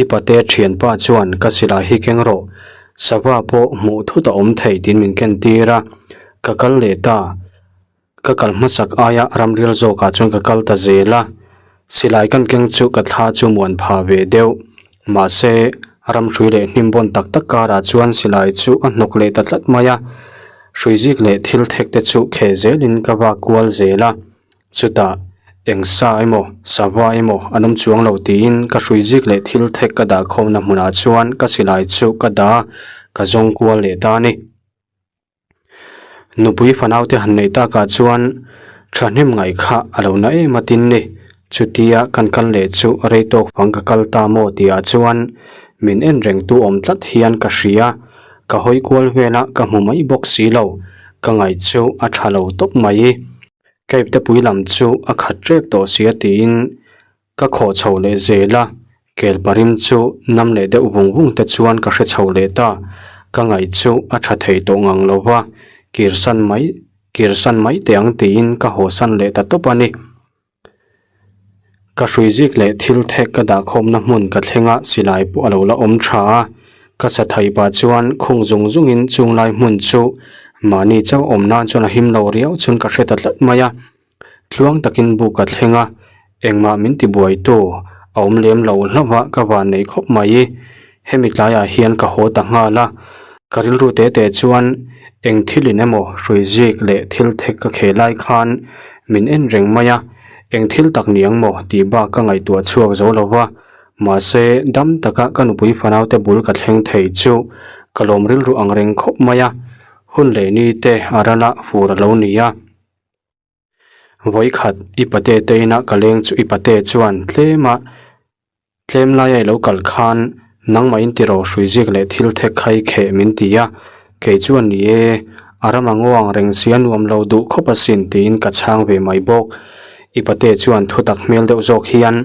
i pate thianpa chuan ka silai hi keng rawh, sava pawh hmuh thut a awm thei tiin min ken tir a, ka kal leh ta. Ka kal hmasak aia ramrial zawkah chuan ka kal ta zel a, silai kan keng chu ka thla chu muan pha ve deuh. Mahse, ramhrui leh hnim bawn tak tak karah chuan silai chu a hnawk leh ta tlat mai a, hrui zik leh thil thek te chu kheh zelin ka vak kual zel a, chutah eng sa emaw sava emaw an awm chuang lo tiin ka hrui zik leh thil thek ka dah khawmna hmunah chuan ka silai chu ka dah a, ka zawng kual leh ta a ni. Nupui fanaute han neih takah chuan thahnem ngaih kha a lo na em a tin ni. Chutia kan kal leh chu rei tawk fang ka kal ta maw tihah chuan min en reng tu awm tlat hian ka hria. Ka hawi kual vel a ka hmu mai bawk si lo. Ka ngaih chu a tha lo tawp mai. Ka iptepui lam chu a khat tep tawh si a tiin Ka khawh chho leh zel a, kel parim chu nam leh deuh vung vung te chuan ka hre chho leh ta. Ka ngaih chu a tha thei tawh ngang lo va, kirsan mai kirsan mai teh ang tiin ka hawsan leh ta tawp a ni. Ka hrui zik leh thil thek ka dah khawmna hmun ka thleng a, silai pawh a lo la awm tha a. Ka sa thei pah chuan khung zung zungin chunglai hmun chu mahni chauh awm nan chuan a him lo riau chuan ka hre ta tlat mai a. Tluang takin buk ka thleng a, engmah min ti buaitu a awm lem lo hlauh a ka van nei khawp mai. Hemi tlaiah hian ka haw ta nghal a, ka rilru te te chuan eng thilin emaw hrui zik leh thil thek ka kheh lai khan min en reng mai a, eng thil tak ni ang maw tih bak ka ngaihtuah chhuak zo lo va, mahse dam taka ka nupui fanaute bul ka thleng thei chu ka lawm rilru ang reng khawp mai a, hun leh ni te a ral a fur a lo ni a. Vawikhat i pate te inah ka leng chu i pate chuan tlema tlem laia i lo kal khan nangmah in tiraw hrui zik leh thil thek khai kheh min ti a, kei chuan ni e, a ram a ngaw ang reng si a nuam lo duh khawp asin tiin ka chhang ve mai bawk. I pate chuan thutak hmel deuh zawk hian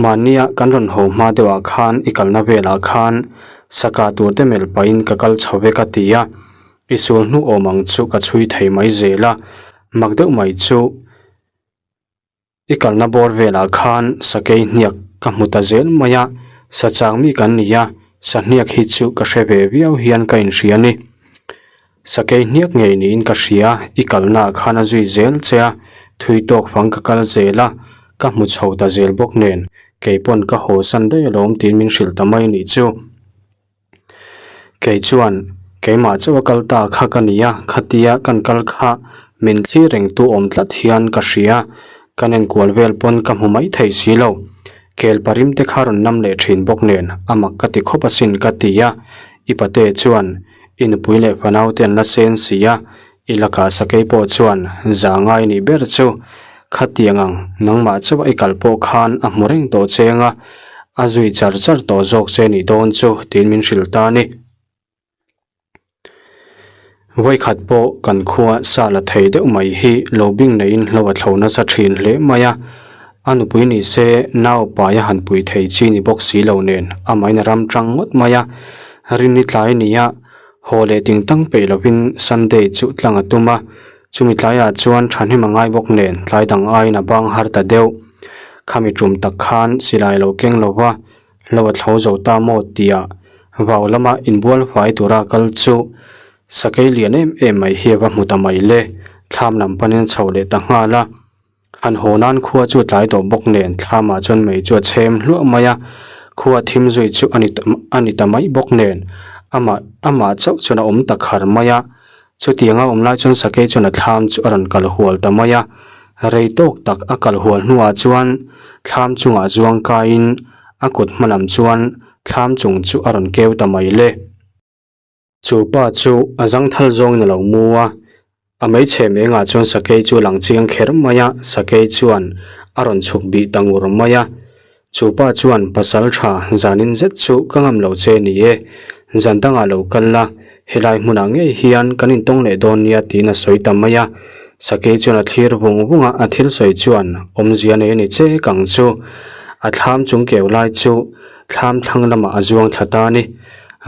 Mahnia kan rawn haw hma deuhah khan i kalna velah khan saka tur te melh pahin ka kal chho vek a ti a, i sul hnu awm ang chu ka chhui thei mai zel a, mak deuh mai chu i kalna bawr velah khan sakei hniak ka hmu ta zel mai a, sa chang mi kan ni a, sa hniak hi chu ka hre ve viau hian ka inhria a ni. Sakei hniak ngei niin ka hria, i kalnaah khan a zui zel che a, thui tawk fang ka kal zel a, ka hmu chho ta zel bawk nen, kei pawn ka haw san daih alawm tiin min hrilh ta mai nih chu. Kei chuan, keimah chauh a kal ta kha ka ni a, khatia kan kal kha min thlir reng tu awm tlat hian ka hria, kan enkual vel pawn ka hmu mai thei si lo. Kel parim te kha rawn nam leh thin bawk nen, a mak ka ti khawp asin ka ti a, i pate chuan, I nupui leh fanau te an la sen si a, i lakah sakei pawh chuan za ngai nih ber chu khatiang ang nangmah chauh i kal pawh khan a hmu reng tawh cheng a, a zui char char tawh zawk che nih dawn chu tiin min hrilh ta a ni. Vawikhat pawh kan khua sa la thei deuh mai hi lo bing neiin hlo a thlo nasa thin hle mai a, a nupui ni se nau pai a han pui thei chi ni bawk si lo nen amahin a ram tang ngawt mai a. Rinni tlai nia haw leh ting tang peih lovin Sunday chu tlang a tum a, chumi tlaiah chuan thahnem a ngai bawk nen tlai dang aiin a bang har ta deuh. Khami tum tak khan silai lo keng lo va, lo a thlo zo ta maw tia vau lama inbual fai tura kal chu sakei lian em em mai hi a va hmu ta mai le, thlam lam panin a chho leh ta nghal a. Han haw nan khua chu a tlai tawh bawk nen thlamah chuan mei chu a chhem hluah mai a, khua thim zui chu a ni a ni ta mai bawk nen amah amah chauh chuan a awm ta khar mai a, chutianga awm lai chuan sakei chuan a thlam chu a rawn kal hual ta mai a, rei tawk tak a kal hual hnuah chuan thlam chungah zuang kaiin a kut hma lam chuan thlam chung chu a rawn keu ta mai le. Chu pa chu a zangthal zawngin a lo mu a, a hmeichhe mengah chuan sakei chu a lang chiang kher mai a, sakei chuan a rawn chhuk bih ta ngur mai a. Chu pa chuan pasal tha zanin zet chu ka ngam lo che ni e, zan dangah lo kal la, helai hmunah ngei hian kan intawng leh dawn nia tiin a sawi ta mai a. Sakei chuan a thlir vung vung a, a thil sawi chuan awmzia nei a ni che kang chu. A thlam chung keu lai chu thlam thlang lamah a zuang thla ta a ni.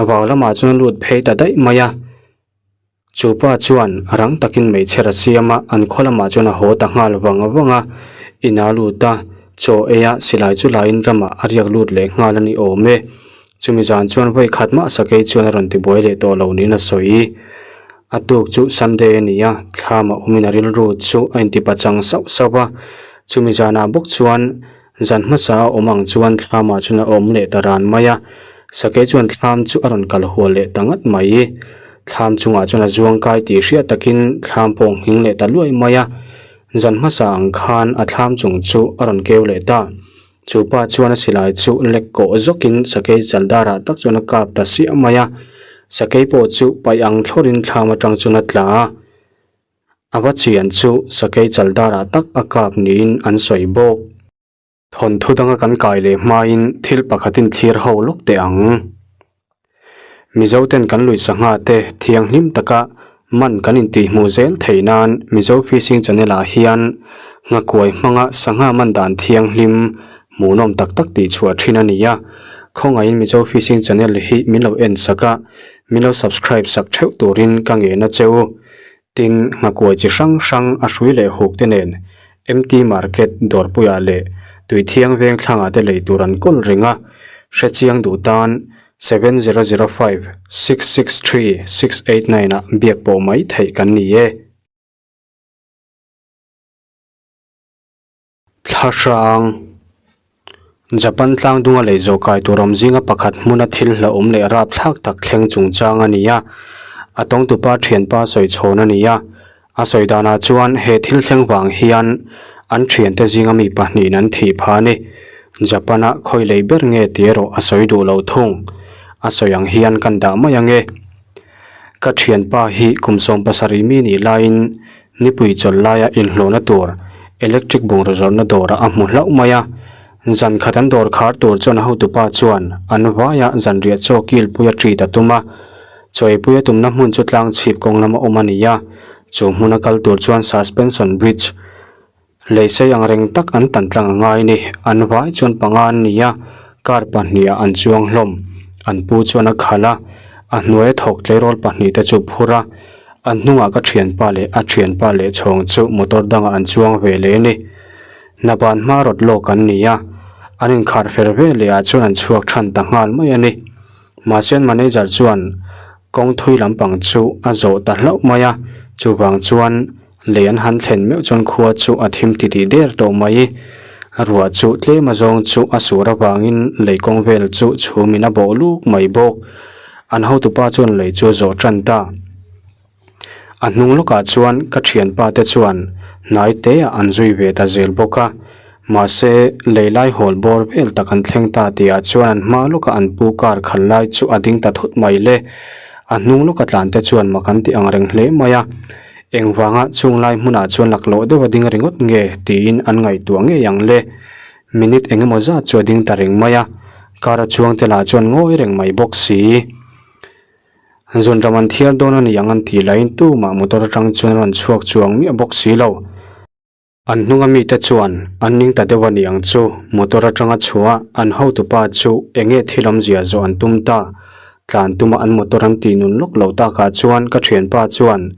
Vau lamah chuan a lut phei ta daih mai a. Chu pa chuan rang takin meichher a siam a, an khaw lamah chuan a haw ta nghal vang vang a. Inah a lut a, chaw ei a, silai chu laiin ramah a riak lut leh nghal a ni awm e. Chumi zan chuan vawi khat mah sakei chuan a rawn tibuai leh tawh lo niin a sawi. A tuk chu Sunday a ni a, thlam a awmin a rilru chu a inti pachang sauh sauh a. Chumi zanah bawk chuan zan hmasa a awm ang chuan thlamah chuan a awm leh ta ran mai a. Sakei chuan thlam chu a rawn kal hual leh ta ngat mai. Thlam chungah chuan a zuang kai tih hriat takin thlam pawh a nghing leh ta luai mai a. Zan hmasa ang khan a thlam chung chu a rawn keu leh ta. Chu pa chuan a silai chu lek kawh zawkin sakei chaldarah tak chuan a kap ta siah mai a, sakei pawh chu paih ang thlawrin thlam atang chuan a tla a, a va chian chu sakei chaldarah tak a kap niin an sawi bawk. Thawnthu danga kan kai leh hmain thil pakhatin thlir ho lawk teh ang. Mizo ten kan lui sangha te thianghlim taka man kan intihhmuh zel theih nan Mizo Fishing Channel ah hian nghakuai hmanga sangha man dan thianghlim hmuhnawm tak tak tih chhuah thin a ni a. Khawngaihin Mizo Fishing Channel hi min lo en sak a, min lo subscribe sak theuh turin ka ngen a che u. Tin, nghakuai chi hrang hrang a hrui leh huk te nen MT Market dawrpuiah leh Tuithiang veng thlangah te lei tur an kawl reng a, hrechiang duh tan 7005 663 689 ah biak pawh mai theih kan ni e. Thla hrang, Japan tlang dunga lei zawh kai tur awm zinga pakhat hmuna thil hlauhawm leh rapthlak tak thleng chungchang a ni a, a tawngtupa thianpa sawi chhawn a ni a. A sawi danah chuan he thil thleng vang hian an thiante zinga mi pahnihin an thih phah a ni. Japan-a khawi lei ber nge tih erawh a sawi duh lo thung. A sawi ang hian kan dah mai ang e. Ka thianpa hi kum 70 mi nih laiin Nipui chawlh laia inhlawhna tur electric bungraw zawrhna dawrah a hmu hlauh mai a. Zan khat an dawr khar tur chuan a hotupa chuan an vaia zanriah chaw kilpui a treat a tum a. Chawipui a tumna hmun chu tlang chhip kawng lama awm a ni a, chu hmuna kal tur chuan suspension bridge lei sei ang reng tak an tan tlang a ngai a ni. An vai chuan panga an ni a, car pahnih ah an chuang hlawm. An pu chuan a khalh a, a hnuaia thawk tleirawl pahnih te chu phur a. A hnungah ka thianpa leh a thianpa leh chhawng chu motor dangah an chuang ve leh a ni. Hna ban hma rawt lawk an ni a, an inkhar fer ve leh ah chuan an chhuak than ta nghal mai a ni. Mahse an manager chuan kawng thui lampang chu a zawh ta hlauh mai a, chuvang chuan lei an han thlen meuh chuan khua chu a thim titih der tawh mai. Ruah chu tlem azawng chu a sur avangin lei kawng vel chu chhumin a bawh luk mai bawk. An hotupa chuan lei chu a zawh tan ta. A hnung lawkah chuan ka thianpa te chuan hnai te ah an zui ve ta zel bawk a. Mahse, lei lai hawl bawr vel tak an thleng ta tihah chuan an hma lawka an pu kar khal lai chu a ding ta thut mai le. A hnung lawka tlan te chuan mak an ti ang reng hle mai a. Engvanga chung lai hmunah chuan laklawh deuh a ding ringawt nge tiin an ngaihtuah ngei ang le. Minute eng emaw zat chu a ding ta reng mai a, car a chuang te lah chuan ngawi reng mai bawk si. Zunram an thiar dawn a ni ang an tih laiin tumah motor atang chuan a rawn chhuak chuang miah bawk si lo. An hnunga mite chuan an ning ta deuh a ni ang chu, motor atanga chhuah an hotupa chu eng nge thil awmzia zawh an tum ta. Tlan tuma an motor an tih nun lawk loh takah chuan ka thianpa chuan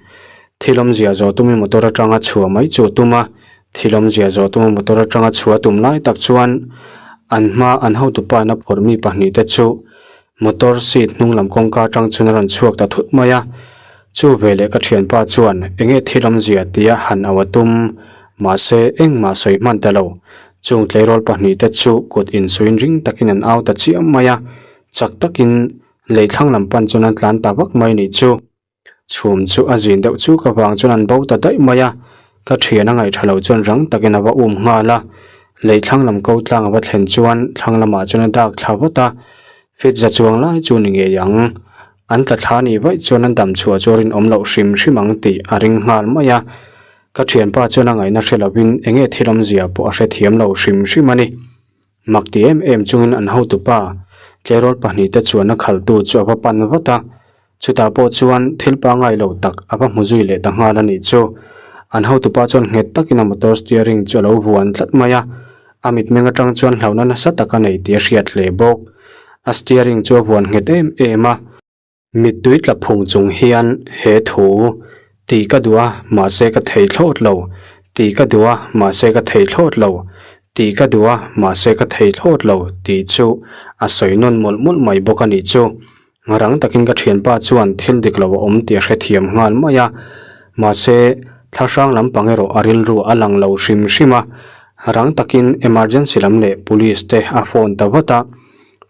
thil awmzia zawh tumin motor atanga chhuah mai chu a tum a, Thil awmzia zawh tuma motor atanga chhuah tum lai tak chuan an hma an hotupa in a phawrh mi pahnih te chu motor seat hnung lam kawngka atang chuan a rawn chhuak ta thut mai a. Chu veleh ka thianpa chuan enge thil awmzia tia han au a tum mahse engmah sawi hman ta lo. Chung tleirawl pahnih te chu kut insuin ring takin an au ta chiam mai a, chak takin lei thlang lam pan chuan an tlan ta vak mai nih chu. Chhum chu a zin deuh chuk avang chuan an bo ta daih mai a, ka thian a ngaih tha lo chuan rang takin a va um nghal a, lei thlang lam ko tlang a va thlen chuan thlang lamah chuan a dak thla vat a, fit za chuang lai chu ni ngei ang. An tla thla nih vaih chuan an dam chhuah chu a rinawm loh hrim hrim ang tih a ring nghal mai a, ka thianpa chuan a ngaihna hre lovin eng nge thil awmzia pawh a hrethiam lo hrim hrim a ni. Mak ti em em chungin an hotupa tleirawl pahnihte chuan a khaltu chu a va pan vat a, Chutah pawh chuan thil pangngai lo tak a va hmu zui leh ta nghal a nih chu. An hotupa chuan nghet takin a motor steering chu a lo vuan tlat mai a, a mitmeng atang chuan hlauhna nasa tak a nei tih a hriat hle bawk. A steering chu a vuan nghet em em a. Mittui tla phung chung hian he thu tih ka duh a, mahse ka thei thlawt lo, tih ka duh a, mahse ka thei thlawt lo, tih ka duh a, mahse ka thei thlawt lo tih chu a sawi nawn mawlh mawlh mai bawk a nih chu. Rang takin ka thianpa chuan thil dik lo a awm tih a hrethiam nghal mai a, mahse thlahrang lampang erawh a rilru a lang lo hrim hrim a, rang takin emergency lam leh police te a phone ta vat a.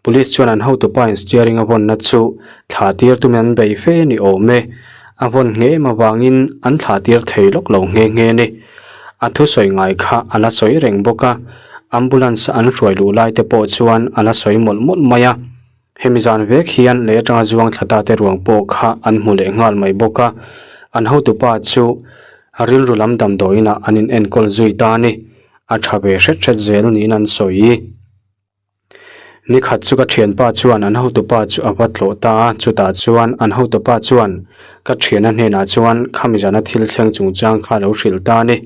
Police chuan an hotupa in steering a vawnna chu thla tir tumin an bei fe ni awm e. A vawn nghe em avangin an thla tir thei lawk lo nghe nghe a ni. A thusawi ngai kha a la sawi reng bawk a, ambulance an hruai luh lai te pawh chuan a la sawi mawlh mawlh mai a. Hemi zan vek hian lei atanga zuang thla ta te ruang pawh kha an hmu leh nghal mai bawk a, an hotupa chu rilru lam damdawiinah an in enkawl zui ta a ni. A tha ve hret hret zel niin an sawi. Nikhat chu ka thianpa chuan an hotupa chu a va tlawh ta a, chutah chuan an hotupa chuan ka thiana hnenah chuan khami zana thil thleng chungchang kha a lo hrilh ta a ni.